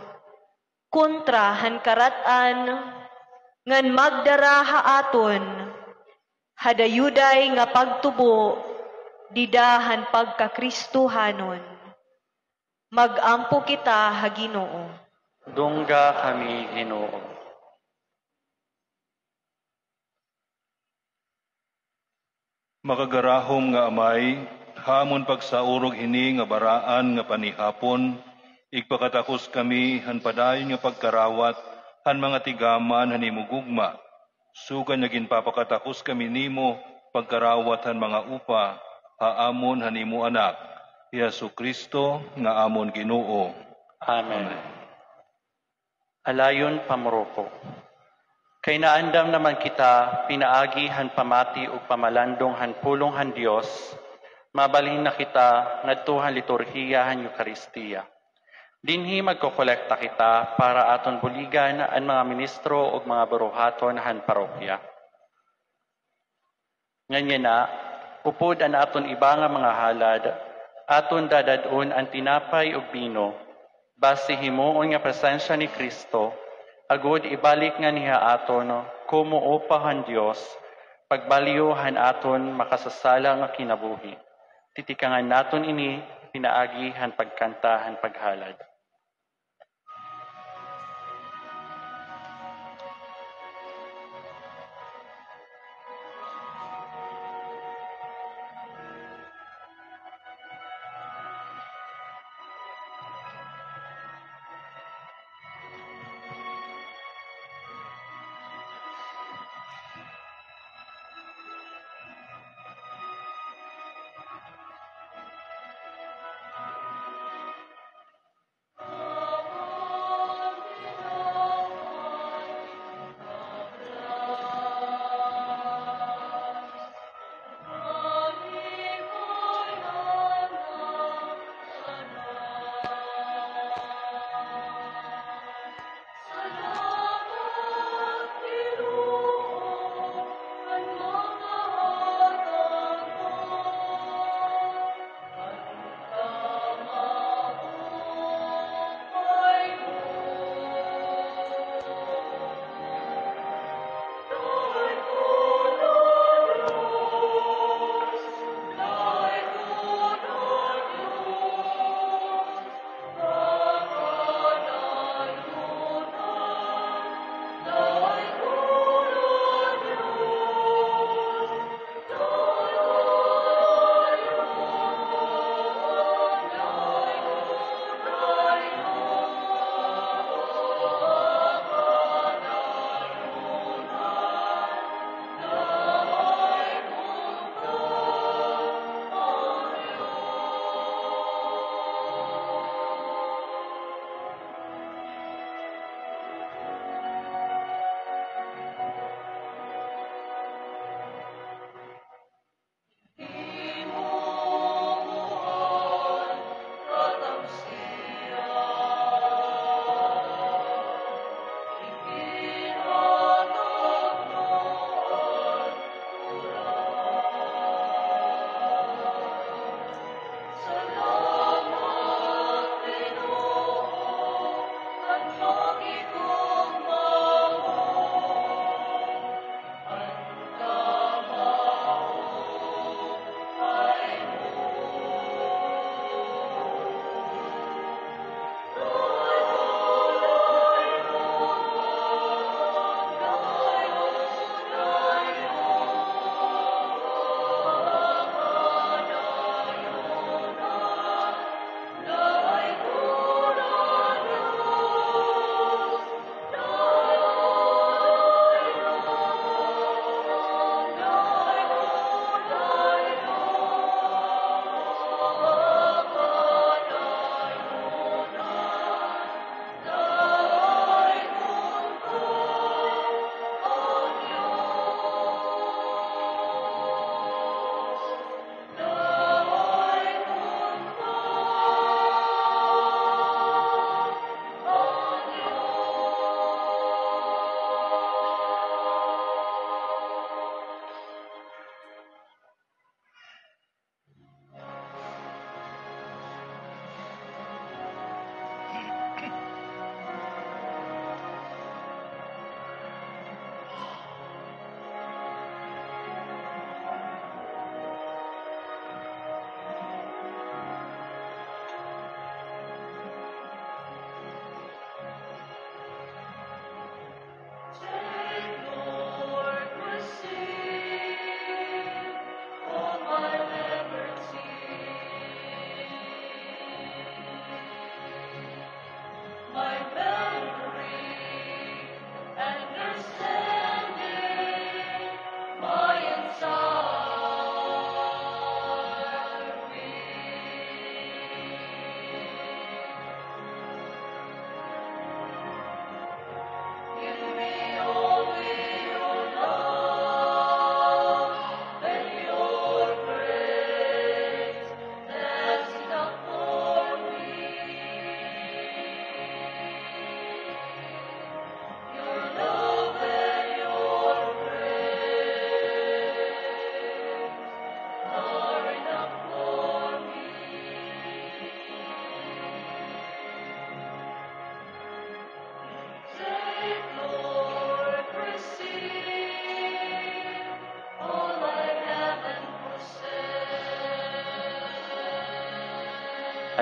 kontra han karat-an, ngan magdara ha aton ha dayuday nga pagtubo dida han pagkakristohanon. Mag-ampo kita ha Ginoo. Dungga kami, Ginoo. Makagarahom nga Amay, ha amon pagsaurog hini nga baraan nga panihapon, igpakatakos kami han padayon nga pagkarawat han mga tigaman han imo gugma, sugad nga ginpapakatakos kami nimo pagkarawat han mga upa ha amon han imo Anak, hi Jesu-Cristo nga amon Ginoo. Amen. Amen. Alayon pamuroko. Kay naandam naman kita pinaagi han pamati ug pamalandong han pulong han Dios, mabalhin na kita ngadto han liturhiya han Eukaristiya. Dinhi magkokolekta kita para aton buligan an mga ministro ug mga buruhaton han parokya. Ngan yana, upod an aton iba nga mga halad, aton dadad-on an tinapay ug bino, basi himuon nga presensya ni Cristo, agod ibalik ngani ha aton komo upa han Dios, pagbalyo han aton makasasala nga kinabuhi. Titikangan naton ini pinaagi han pagkanta han paghalad.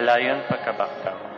Alayon pagkabaktaw.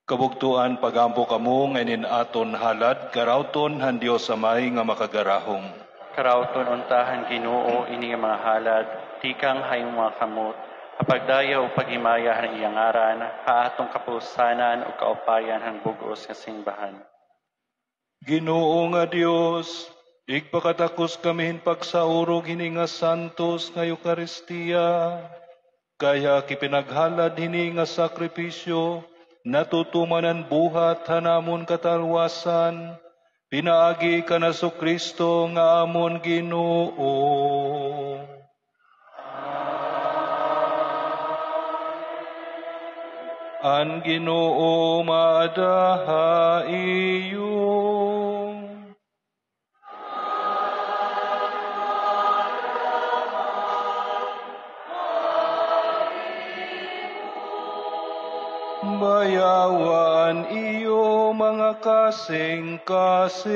Kabugtoan, pag-ampo kamo nga inin aton halad, karawton han Dios Amay nga Makagarahom. Karawton unta han Ginoo ini nga mga halad, tikang ha imo mga kamot, ha pagdayaw ug paghimaya han iya ngaran, ha aton kapusanan ug kaupayan han bug-os nga simbahan. Ginoo nga Dios, igpakatakos kami hin pagsaurog hini nga santos nga Eukaristia, kay ha kipinaghalad hini nga sakripisyo, natutuman an buhat han amon katalwasan, pinaagi kan Jesu-Cristo nga amon Ginoo. An Ginoo maada ha iyo. Bayawa an iyo mga kasingkasing.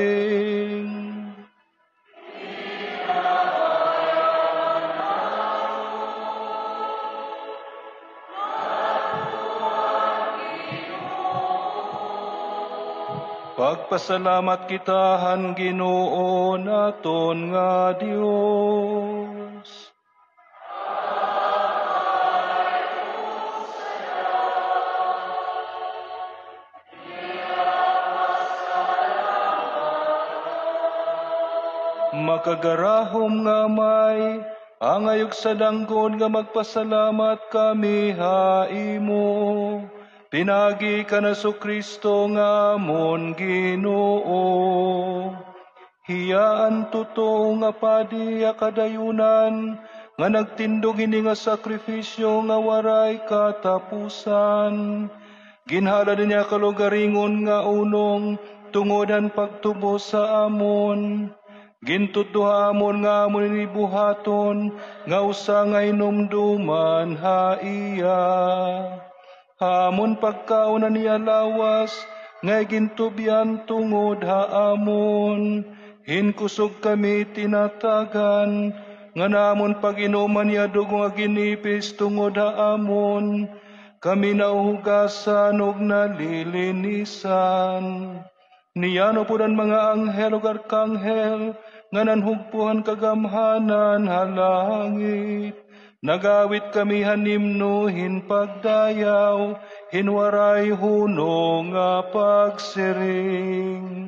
Pagpasalamat kita han Ginoo naton nga Dios. Makagarahom nga Amay, angay ug sadanggod nga magpasalamat kami ha imo, pinaagi kan Jesu-Cristo nga amon Ginoo. Hiya an totoo nga padi ha kadayunan, nga nagtindog hini nga sakrifisyo nga waray katapusan. Ginhalad niya kalugaringon nga unong tungod han pagtubos ha amon. Gintutdo ha amon nga amon ini buhaton nga usa nga hinumduman ha iya. Ha amon pagkaon an iya lawas nga igintubyan tungod ha amon. Hin kusog kami tinatagan, ngan ha amon pag-inom an iya dugo nga ginipis tungod ha amon. Kami nahuhugasan ug nalilinisan. Niyan upod an mga anghel ug arkanghel, nga nanhugpo han kagamhanan ha langit. Nag-aawit kami han himno hin pagdayaw, hin waray hunong nga pagsiring.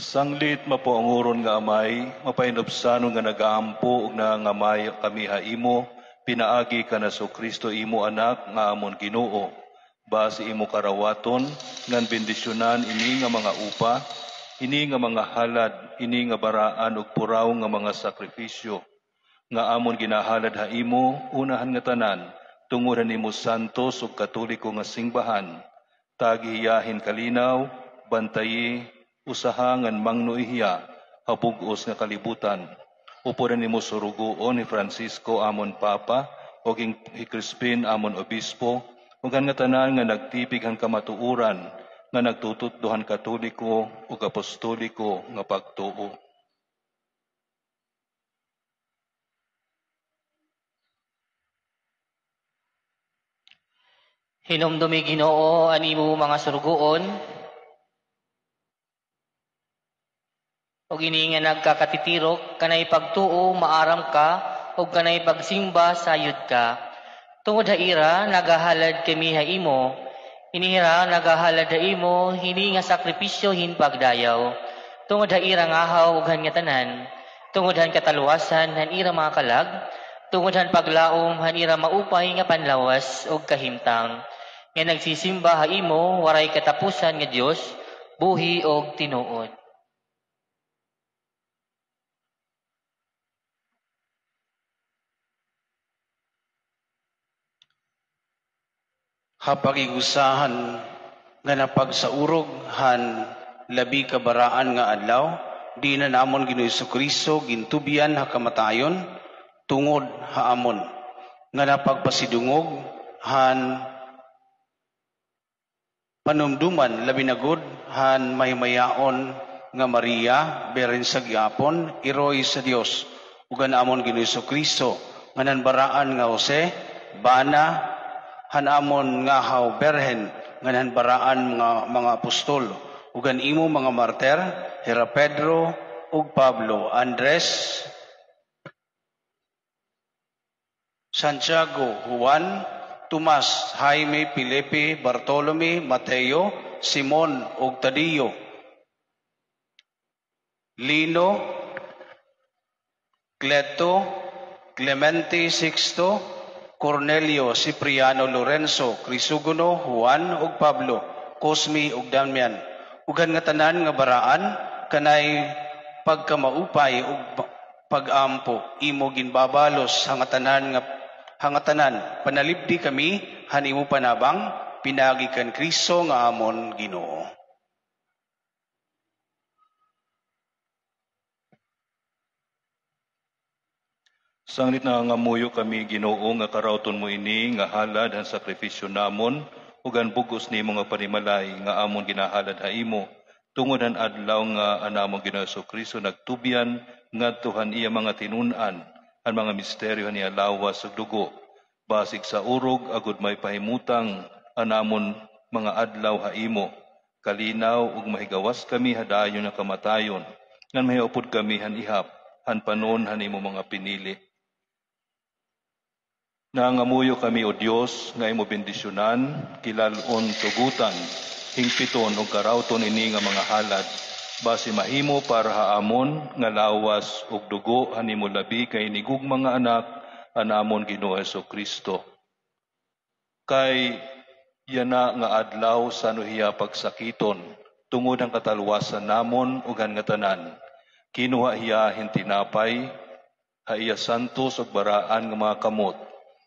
Sanglit mapaunguron nga Amay, mapainubsanon nga nagaampo ug nangangamay kami ha imo, pinaagi kan Jesu-Cristo, imo Anak, nga amon Ginoo. Basi imo karawaton, ngan bendisyonan ini nga mga upa, ini nga mga halad, ini nga baraan ug puraw nga mga sakrifisyo, nga amon ginahalad ha imo, una han ngatanan, tungod han imo santos ug katoliko nga singbahan. Tagi hiya hin kalinaw, bantayi, usaha ngan mangno hiya ha bug-os nga kalibutan. Upod han imo surugoon hi Francisco, amon Papa, ug hin, hi Crispin, amon Obispo, ug han ngatanan nga nagtipig han kamatuoran, nga nagtututdo han katoliko ug apostoliko nga pagtuo. Hinumdomi, Ginoo, an imo mga surugoon, ug ini nga nagkakatitirok, kanay pagtuo maaram ka, ug kanay pagsimba sayod ka. Tungod ha ira, nagahalad kami ha imo. Ini hira nagahalad ha imo, hini nga sakripisyo hin pagdayaw. Tungod ha ira ngahaw ug han ngatanan. Tungod han katalwasan han ira mga kalag. Tungod han paglaom han ira maupay nga panlawas ug kahimtang. Nga nagsisimba ha imo, waray katapusan nga Dios, buhi ug tinuod. Ha pag-ig-usahan nga napagsaurog han labi kabaraan nga adlaw, diin an amon Ginoo Jesu-Cristo gintubyan ha kamatayon tungod ha amon, nga napagpasidungog han panumduman, labi na gud han mahimayaon nga Maria, Birhen sa gihapon, iroy sa Dios, ug han amon Ginoo Jesu-Cristo, ngan han baraan nga Jose, bana, han amon ngahaw Birhen, ngan han baraan nga mga apostol, ug han imo mga martir, hira Pedro ug Pablo, Andres, Santiago, Juan, Tomas, Jaime, Felipe, Bartolome, Mateo, Simon, ug Tadeo, Lino, Cleto, Clemente, Sixto, Cornelio, Cipriano, Lorenzo, Crisogono, Juan, ug Pablo, Cosme, ug Damian, ug han ngatanan nga baraan, kanay pagkamaupay ug pag-ampo imo ginbabalos ha ngatanan nga, ha ngatanan, panalipdi kami han imo panabang, pinaagi kan Cristo nga amon Ginoo. Sanglit nangangamuyo kami, Ginoo, nga karawton mo ini nga halad han sakrifisyo namon ug han bug-os nimo nga panimalay nga amon ginahalad ha imo, tungod han adlaw nga an amon Ginoo Jesu-Cristo nagtubyan ngadto han iya mga tinun-an, an mga misteryo han iya lawas ug dugo. Basig sa urog agod may pahimutang an amon mga adlaw ha imo, kalinaw ug mahigawas kami ha dayon nga kamatayon, ngan mahiupod kami han ihap han panon han imo mga pinili. Nangangamuyo kami, O Dios, nga imo bendisyonan, kilal-on, tugotan, hingpiton ug karawton ini nga mga halad, basi mahimo para ha amon nga lawas ug dugo han imo labi ka hinigugma nga Anak, an amon Ginoo Jesu-Cristo. Kay yana nga adlaw san-o hiya pagsakiton tungod han katalwasan namon ug han ngatanan, kinuha hiya hin tinapay, ha iya santos ug baraan nga mga kamot,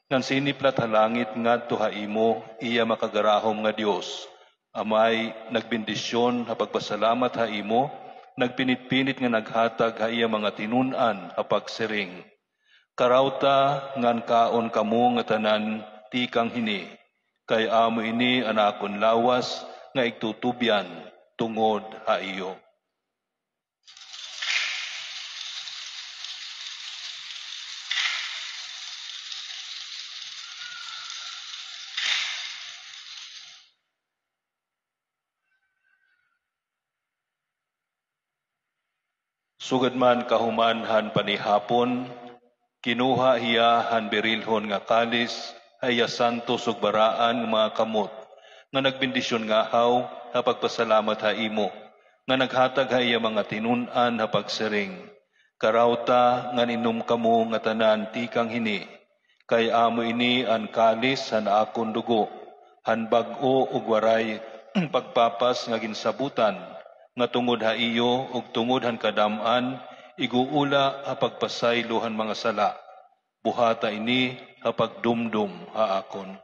ngan siniplat ha langit ngadto ha imo, iya makagarahom nga Dios, Amay, nagbendisyon ha pagpasalamat ha imo, nagpinit-pinit nga naghatag ha iya mga tinun-an ha pagsiring, Karawta ngan kaon kamo nga tanan tikang hini, kay amo ini an akon lawas nga igtutubyan tungod ha iyo. Sugad man kahuman han panihapon, kinuha hiya han birilhon nga kalis ha iya santos ug baraan nga mga kamot, nga nagbendisyon ngahaw ha pagpasalamat ha imo, nga naghatag ha iya mga tinun-an ha pagsiring, "Karawta ngan inom kamo ngatanan tikang hini, kay amo ini an kalis han akon dugo, han bag-o ug waray pagpapas nga ginsabutan, nga tungod ha iyo ug tungod han kadam-an, iguula ha pagpasaylo han mga sala. Buhata ini ha pagdumdom ha akon."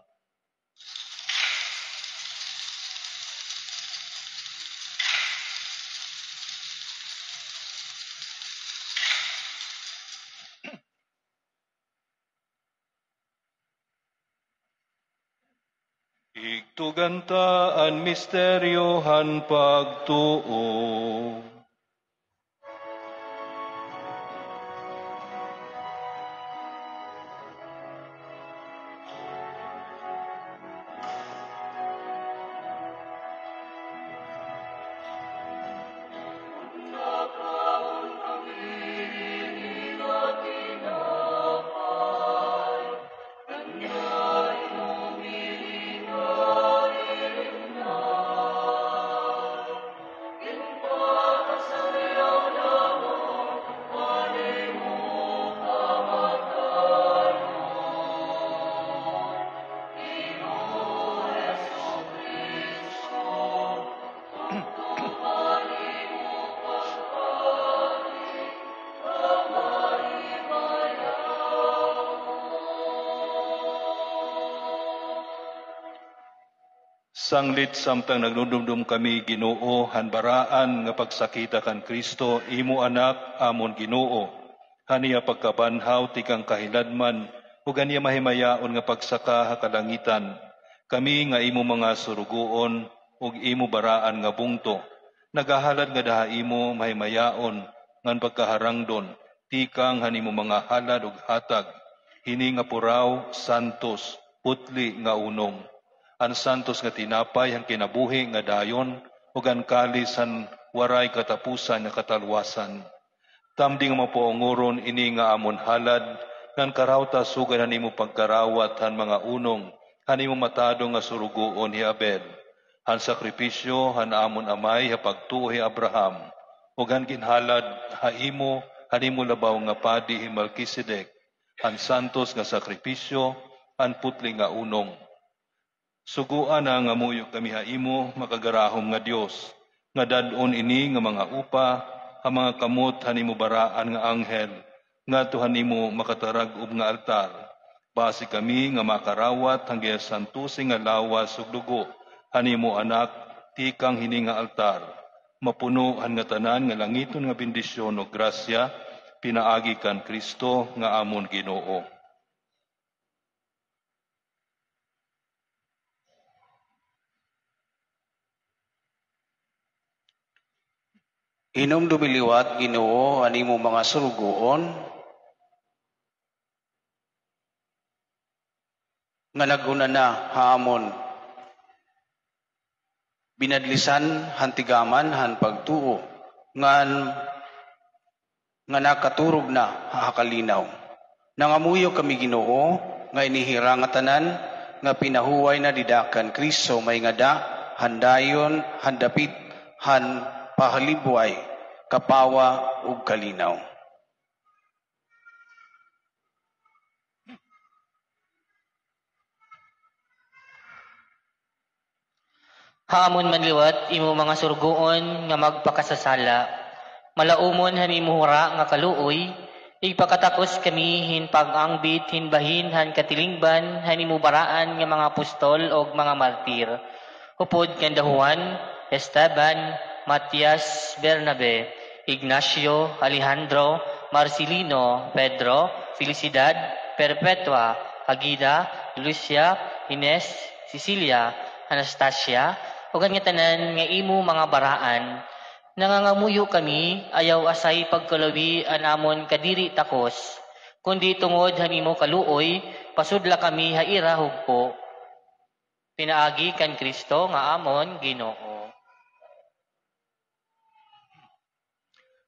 Igtugan ta an misteryo han pagtuo. Sanglit samtang nagdumdom kami, Ginoo, han baraan nga pagsakita kan Cristo, imo Anak, amon Ginoo, han iya pagkabanhaw tikang kahiladman, ug han iya mahimayaon nga pagsaka ha kalangitan, kami nga imo mga surugoon ug imo baraan nga bungto, nagahalad ngada ha imo mahimayaon ngan pagkaharangdon tikang han imo mga halad ug hatag, hini nga puraw, santos, putli nga unong, an santos nga tinapay han kinabuhi nga dayon, ug an kalis han waray katapusan nga katalwasan. Tamdi nga mapaungoron ini nga amon halad, ngan karawta sugad han imo pagkarawat han mga unong han imo matado nga surugoon hi Abel, han sakripisyo han amon amay ha pagtuo hi Abraham, ug han ginhalad ha imo han imo labaw nga padi hi Melkisedek, han santos nga sakripisyo, an putli nga unong. Sugoa na nga muyo kami ha imo, makagarahom nga Dios, nga dad-on ini nga mga upa ha mga kamot han imo baraan nga anghel, ngadto han imo makatarag-ob nga altar. Basi kami nga makarawat han ginasantose nga lawas ug dugo han imo Anak tikang hini nga altar, mapuno han ngatanan nga langiton nga bendisyon ug grasya, pinaagi kan Cristo nga amon Ginoo. Hinumdomi liwat, Ginoo, an imo mga surugoon nga nag-una na ha amon binadlisan han tigaman han pagtuo, ngan nga nakaturog na ha kalinaw. Nangamuyo kami, Ginoo, nga ini hira ngatanan nga pinahuway na dida kan Cristo may ngada han dayon han dapit han pahalibway, kapawa, ug kalinaw. Ha amon man liwat imo mga surugoon nga magpakasasala, malaumon han imo hura nga kaluoy, igpakatakos kami hin pag-angbit hin bahin han katilingban han imo baraan nga mga apostol ug mga martir. Upod kanda Juan, Esteban, Matias, Bernabe, Ignacio, Alejandro, Marcelino, Pedro, Felicidad, Perpetua, Agida, Lucia, Ines, Cecilia, Anastasia, ug an ngatanan nga imo mga baraan, nangangamuyo kami, ayaw asay pagkalawi an amon kadiri takos, kundi tungod han imo kaluoy, pasudla kami ha ira hugpo. Pinaagi kan Cristo nga amon Ginoo.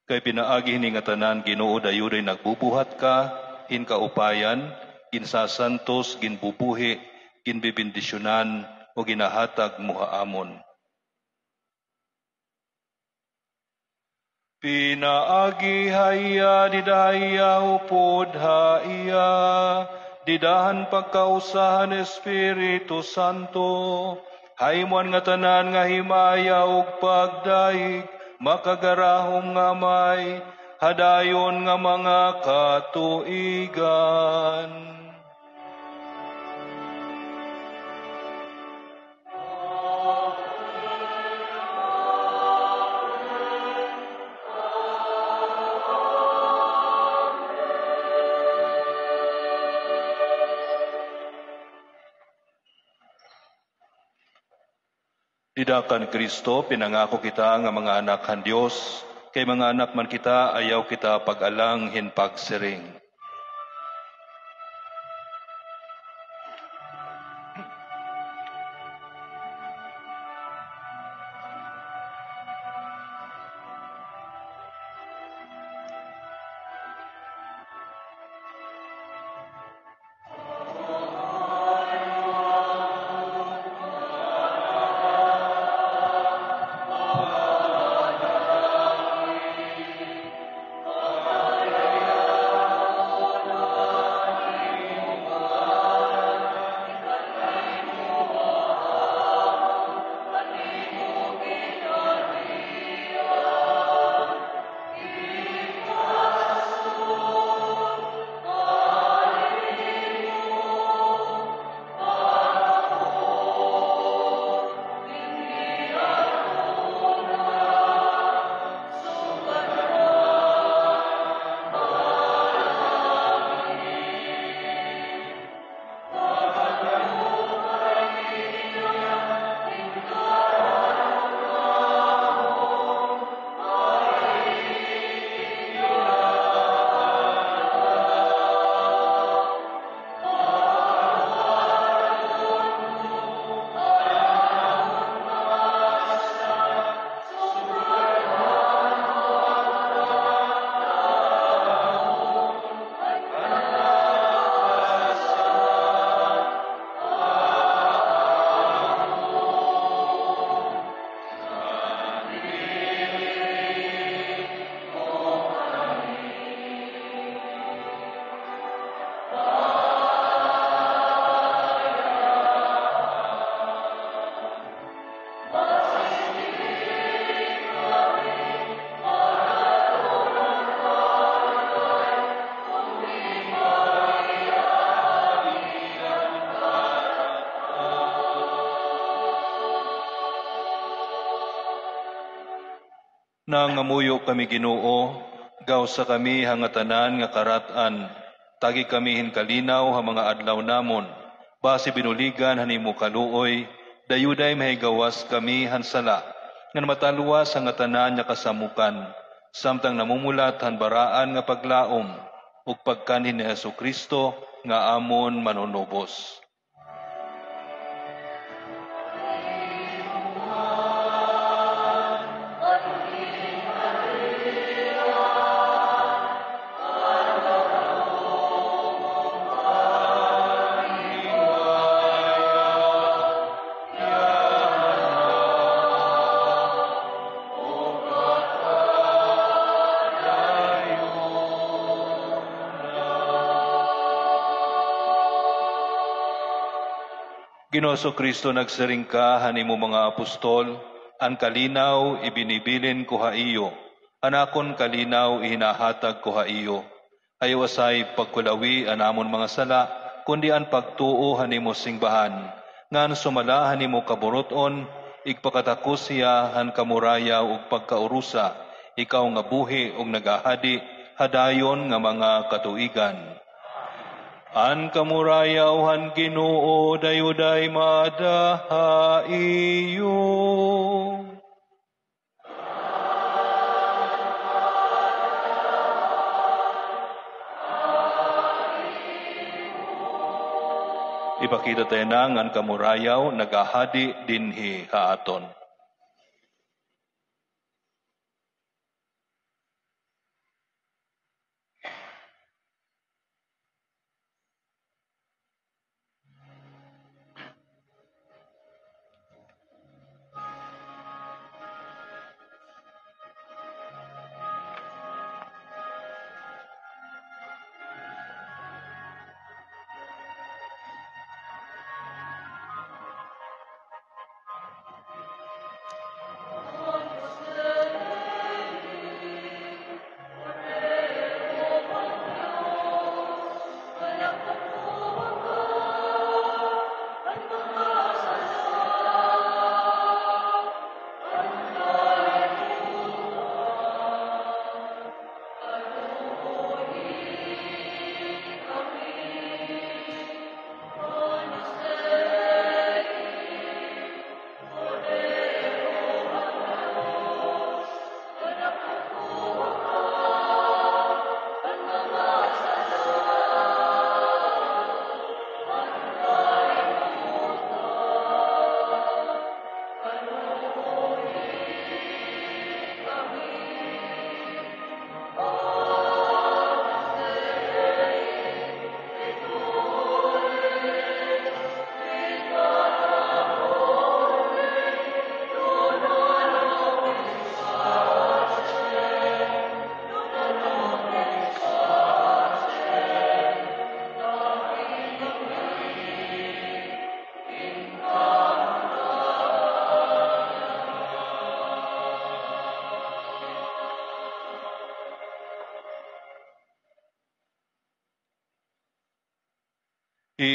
Kay pinaagi hini ngatanan, Ginoo, dayuray nagbubuhat ka hin kaupayan, ginsasantos, ginbubuhi, ginbebendisyonan, o ginahatag mo ha amon. Pinaagi ha iya, dida ha iya, upod ha iya, dida han pagkausa han Espiritu Santo, ha imo an ngatanan nga himaya ug pagdayeg, makagarahom nga may ha dayon nga mga katuigan. Dida kan Cristo, pinangako kita nga mga anak han Dios, kay mga anak man kita, ayaw kita pag-alang hin pagsiring. Nangamuyo kami, Ginoo, gawsa kami ha ngatanan nga karat-an. Tagi kami hin kalinaw ha mga adlaw namon. Basi binuligan han imo kaluoy, dayuday mahigawas kami han sala, ngan matalwas ha ngatanan nga kasamokan, samtang namumulat han baraan nga paglaom ug pagkanhi ni Jesu-Cristo nga amon Manunubos. Ginoo Jesu-Cristo, nagsiring ka han imo mga apostol, "An kalinaw ibinibilin ko ha iyo, an akon kalinaw ihinahatag ko ha iyo." Ayaw asay pagkulawi an amon mga sala, kundi an pagtuo han imo singbahan, ngan sumala han imo kaburut-on, igpakatakos hiya han kamurayaw ug pagkaurusa, ikaw nga buhi ug nagahadi ha dayon nga mga katuigan. An kamurayaw han Ginoo dayuday maada ha iyo. Ipakita ta yana nga an kamurayaw nagahadi dinhi ha aton.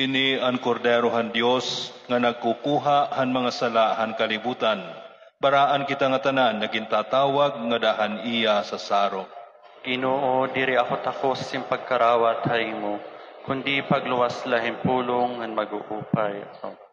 Ini an Kordero han Dios nga nagkukuha han mga sala han kalibutan. Baraan kita ngatanan nga gintatawag ngada han iya sa sarok. Ginoo, diri ako takos hin pagkarawat ha imo, kundi pagluwas la hin pulong ngan mag-uupay ako.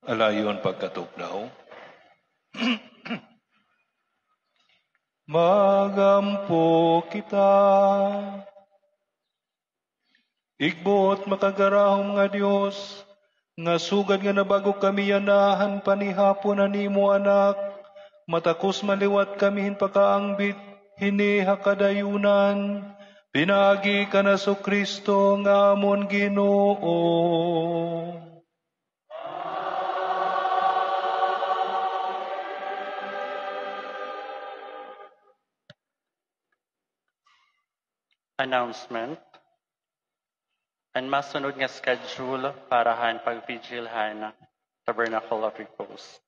Alayon pagkatuplaw. Magampo kita. Igbot makagarahom nga Dios, nga sugad nga nabag-o kami yana han panihapon han imo Anak, matakos maliwat kami hin pakaangbit hini ha kadayunan, pinaagi kan Jesu-Cristo nga amon Ginoo. Announcement. An masunod nga schedule para han pagvigil han Tabernacle of Repose.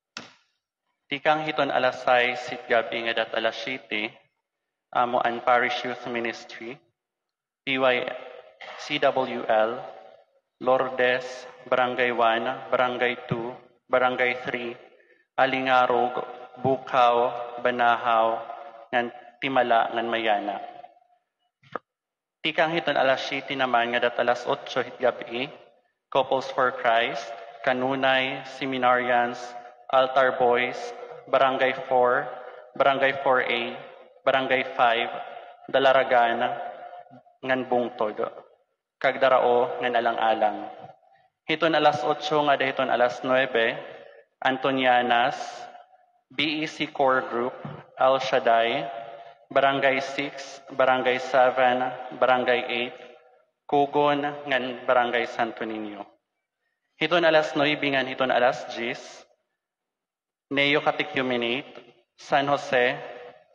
Tikang hiton alas sais hit gab-i ngadat alas siyete, amo an Parish Youth Ministry, P Y C W L, Lourdes, Barangay one, Barangay two, Barangay three, Alingarog, Bukaw, Banahaw, ngan Timala, ngan Mayana. Tikang hiton alas siyete naman ngadat alas otso hit gab-i, Couples for Christ, Kanunay, Seminarians, Altar Boys, Barangay four, Barangay four A, Barangay five, Dalaragan, ngan Bungtod, kag Darao ngan Alang-alang. Hiton alas otso ngada hiton alas nuebe, Antonianas, B E C Core Group, El Shaddai, Barangay six, Barangay seven, Barangay eight, Kugon, ngan Barangay Santo Niño. Hiton alas nuebe ngan hiton alas diyes, Neo Catechumenate, San Jose,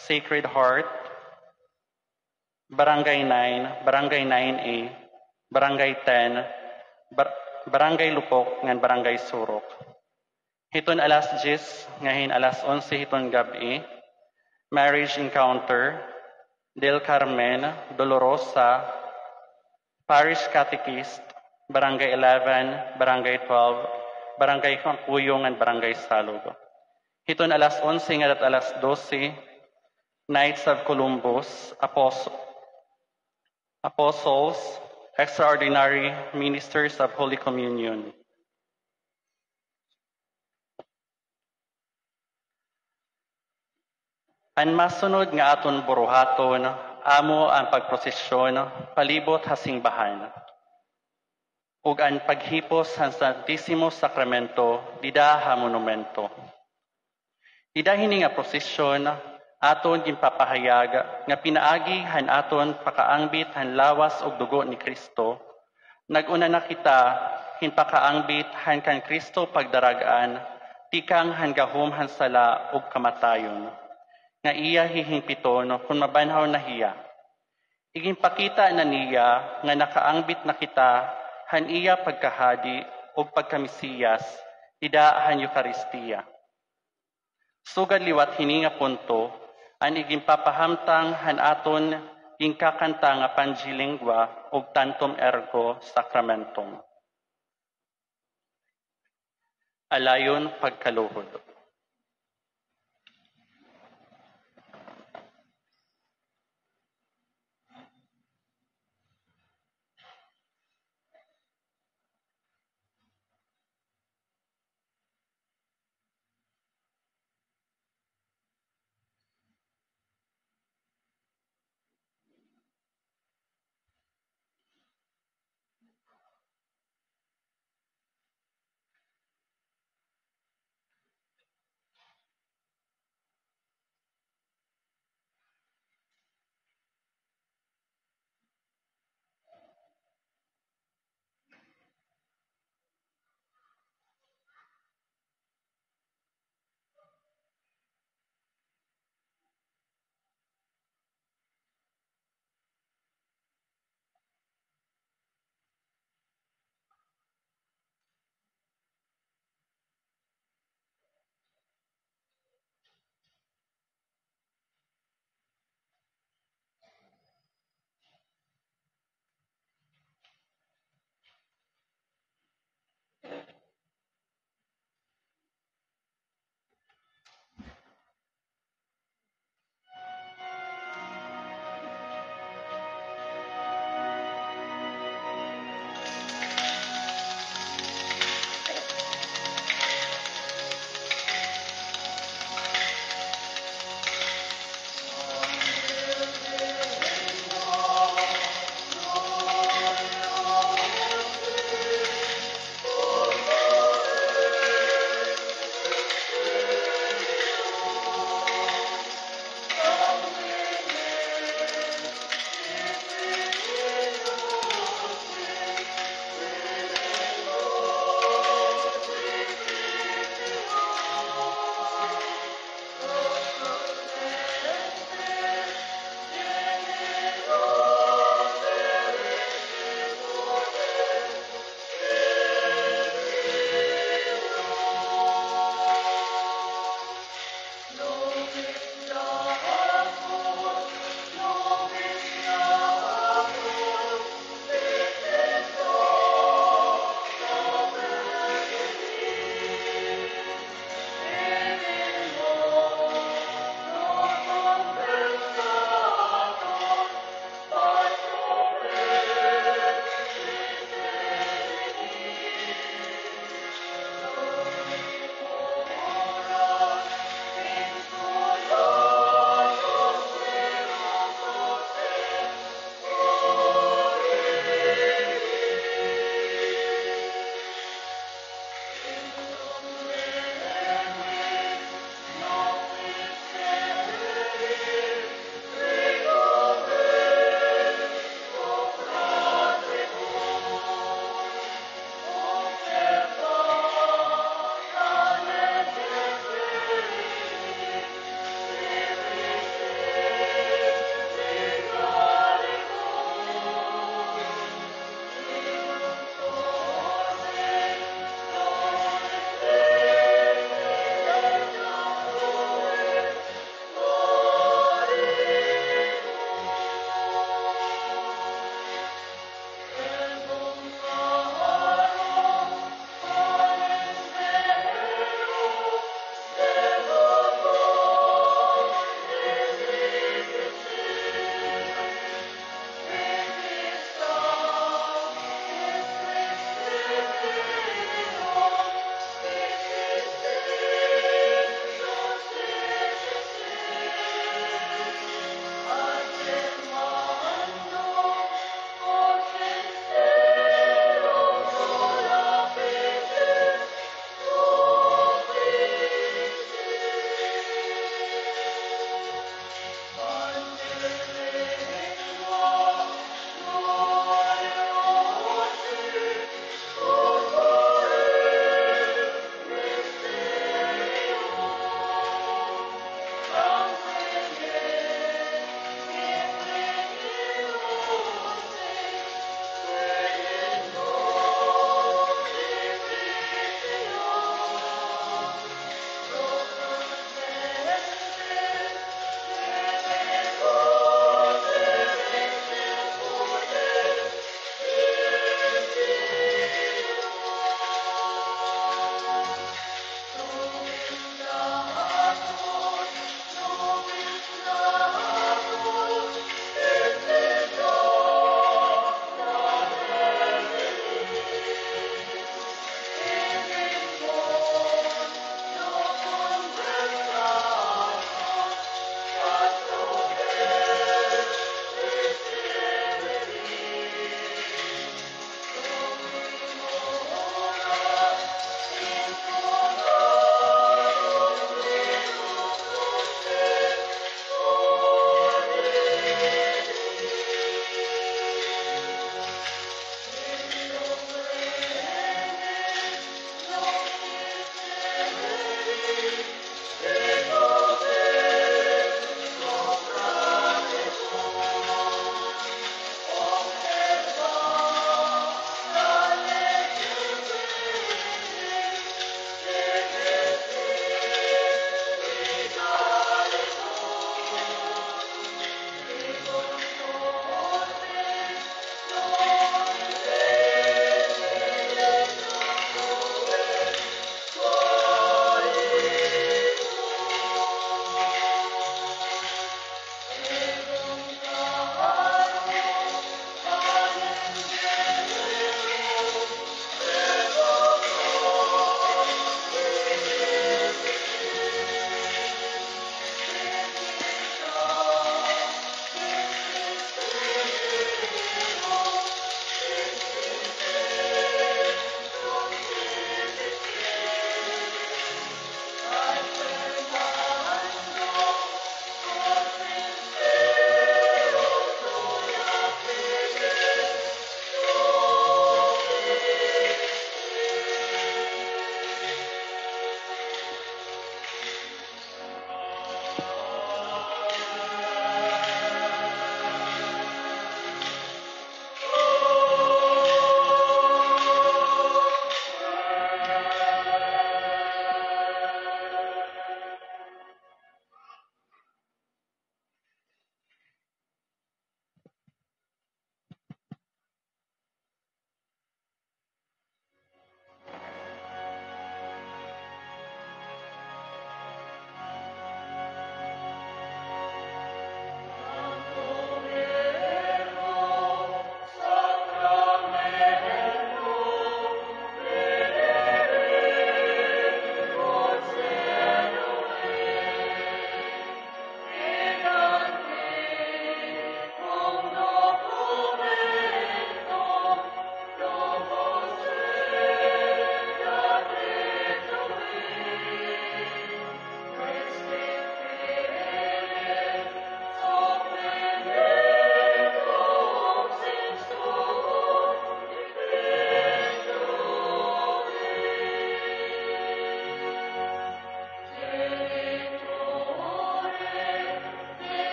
Sacred Heart, Barangay nine, Barangay nine A, Barangay ten, Bar-, Barangay Lupok, ngan Barangay Surok. Hiton alas diyes ngan hin alas onse hiton gab-i, Marriage Encounter, Del Carmen, Dolorosa, Parish Catechist, Barangay eleven, Barangay twelve, Barangay Campuyo, ngan Barangay Salog. Hiton alas onse ngadat alas dose, Knights of Columbus, Apos-, Apostles, Extraordinary Ministers of Holy Communion. An masunod nga aton buruhaton amo an pagprosesyon palibot ha simbahan, ug an paghipos han Santisimo Sakramento dida ha monumento. Dida hini nga prosesyon, aton ginpapahayag nga pinaagi han aton pakaangbit han lawas ug dugo ni Cristo, nag-una na kita hin pakaangbit han kan Cristo pagdarag-an tikang han gahom han sala ug kamatayon, nga iya hihingpiton kon mabanhaw na hiya. Iginpakita na niya nga nakaangbit na kita han iya pagkahadi ug pagkamesiyas dida han Eukaristia. Sugad liwat hini nga punto, an iginpapahamtang han aton ginkakanta nga Panji Lingua ug Tantum Ergo Sacramentum. Alayon pagkaluhod.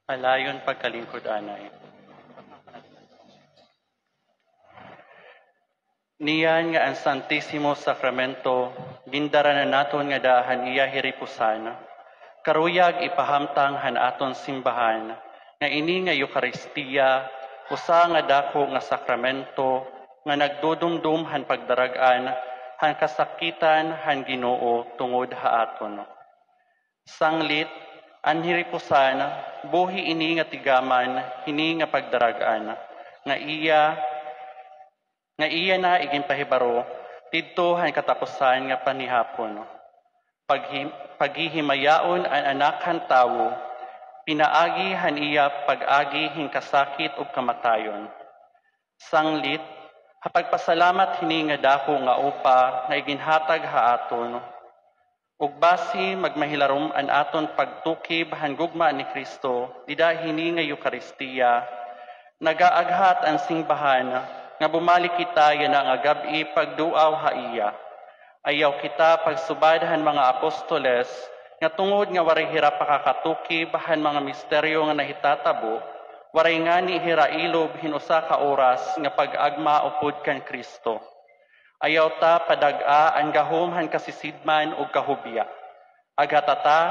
Alayon pagkalingkod anay. Niyan nga an Santisimo Sakramento, gindara na naton ngada han iya hiripusan, karuyag ipahamtang han aton simbahan nga ini nga Eukaristia, usa nga dako nga sakramento nga nagdudumdom han pagdarag-an han kasakitan han Ginoo tungod ha aton. Sanglit, an hiripusan, buhi ini nga tigaman hini nga pagdarag-an, nga iya, nga iya na iginpahibaro didto han katapusan nga panihapon. Paghi-, paghihimayaon an Anak han Tawo, pinaagi han iya pag-agi hin kasakit ug kamatayon. Sanglit, ha pagpasalamat hini nga dako nga upa nga iginhatag ha aton, ug basi magmahilarom an aton pagtukib han gugma ni Cristo dida hini nga Eukaristia, nagaaghat an simbahan nga bumalik kita yana nga gab-i pagduaw ha iya. Ayaw kita pagsubad han mga apostoles nga tungod nga waray hira pakakatukib han mga misteryo nga nahitatabo, waray ngani hira ilob hin usa ka oras nga pag-agma upod kan Cristo. Ayaw ta padag-a an gahom han kasisidman ug kahubya. Aghata ta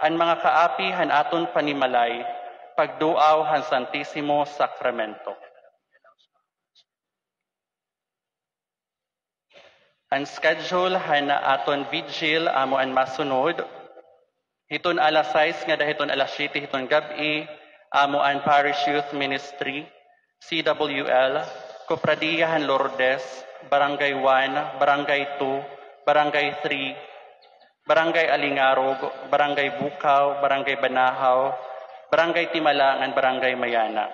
an mga kaapi han aton panimalay, pagduaw han Santisimo Sakramento. An schedule han aton vigil amo an masunod. Hiton alas sais ngada hiton alas siyete hiton gab-i, amo an Parish Youth Ministry, C W L, Cofradia han Lourdes, Barangay one, Barangay two, Barangay three, Barangay Alingarog, Barangay Bukaw, Barangay Banahaw, Barangay Timala, ngan Barangay Mayana.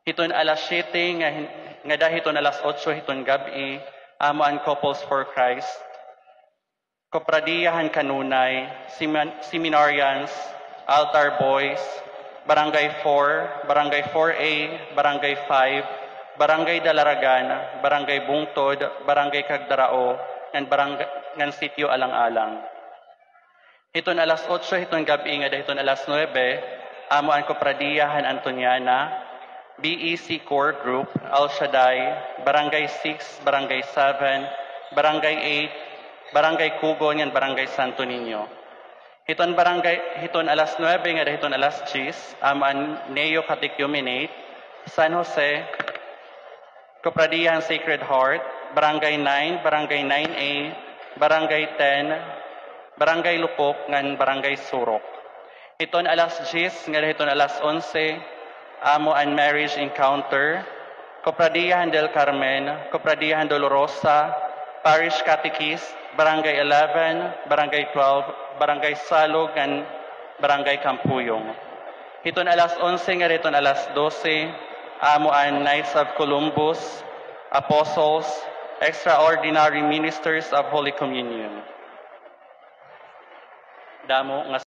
Hiton alas siyete nga hin-, ngada hiton alas otso hiton gab-i, amo an Couples for Christ, Cofradia han Kanunay, Semin-, Seminarians, Altar Boys, Barangay four, Barangay four A, Barangay five, Barangay Dalaragan, Barangay Bungtod, Barangay Cagdarao, ngan Barang-, ngan Sitio Alang-alang. Hiton alas otso hiton gab-i ngada hiton alas nuebe, amo an Cofradia han Antoniana, B E C Core Group, El Shaddai, Barangay six, Barangay seven, Barangay eight, Barangay Cugon, ngan Barangay Santo Niño. Hiton barangay, hiton alas nuebe ngada hiton alas diyes, amo an Neo Catechumenate, San Jose, Cofradia han Sacred Heart, Barangay nine, Barangay nine A, Barangay ten, Barangay Lupok, ngan Barangay Surok. Hiton alas diyes ngada hiton alas onse, amo an Marriage Encounter, Cofradia han Del Carmen, Cofradia han Dolorosa, Parish Catechist, Barangay eleven, Barangay twelve, Barangay Salog, ngan Barangay Kampuyong. Hiton alas onse ngada hiton alas dose, amo an Knights of Columbus, Apostles, Extraordinary Ministers of Holy Communion. Damo nga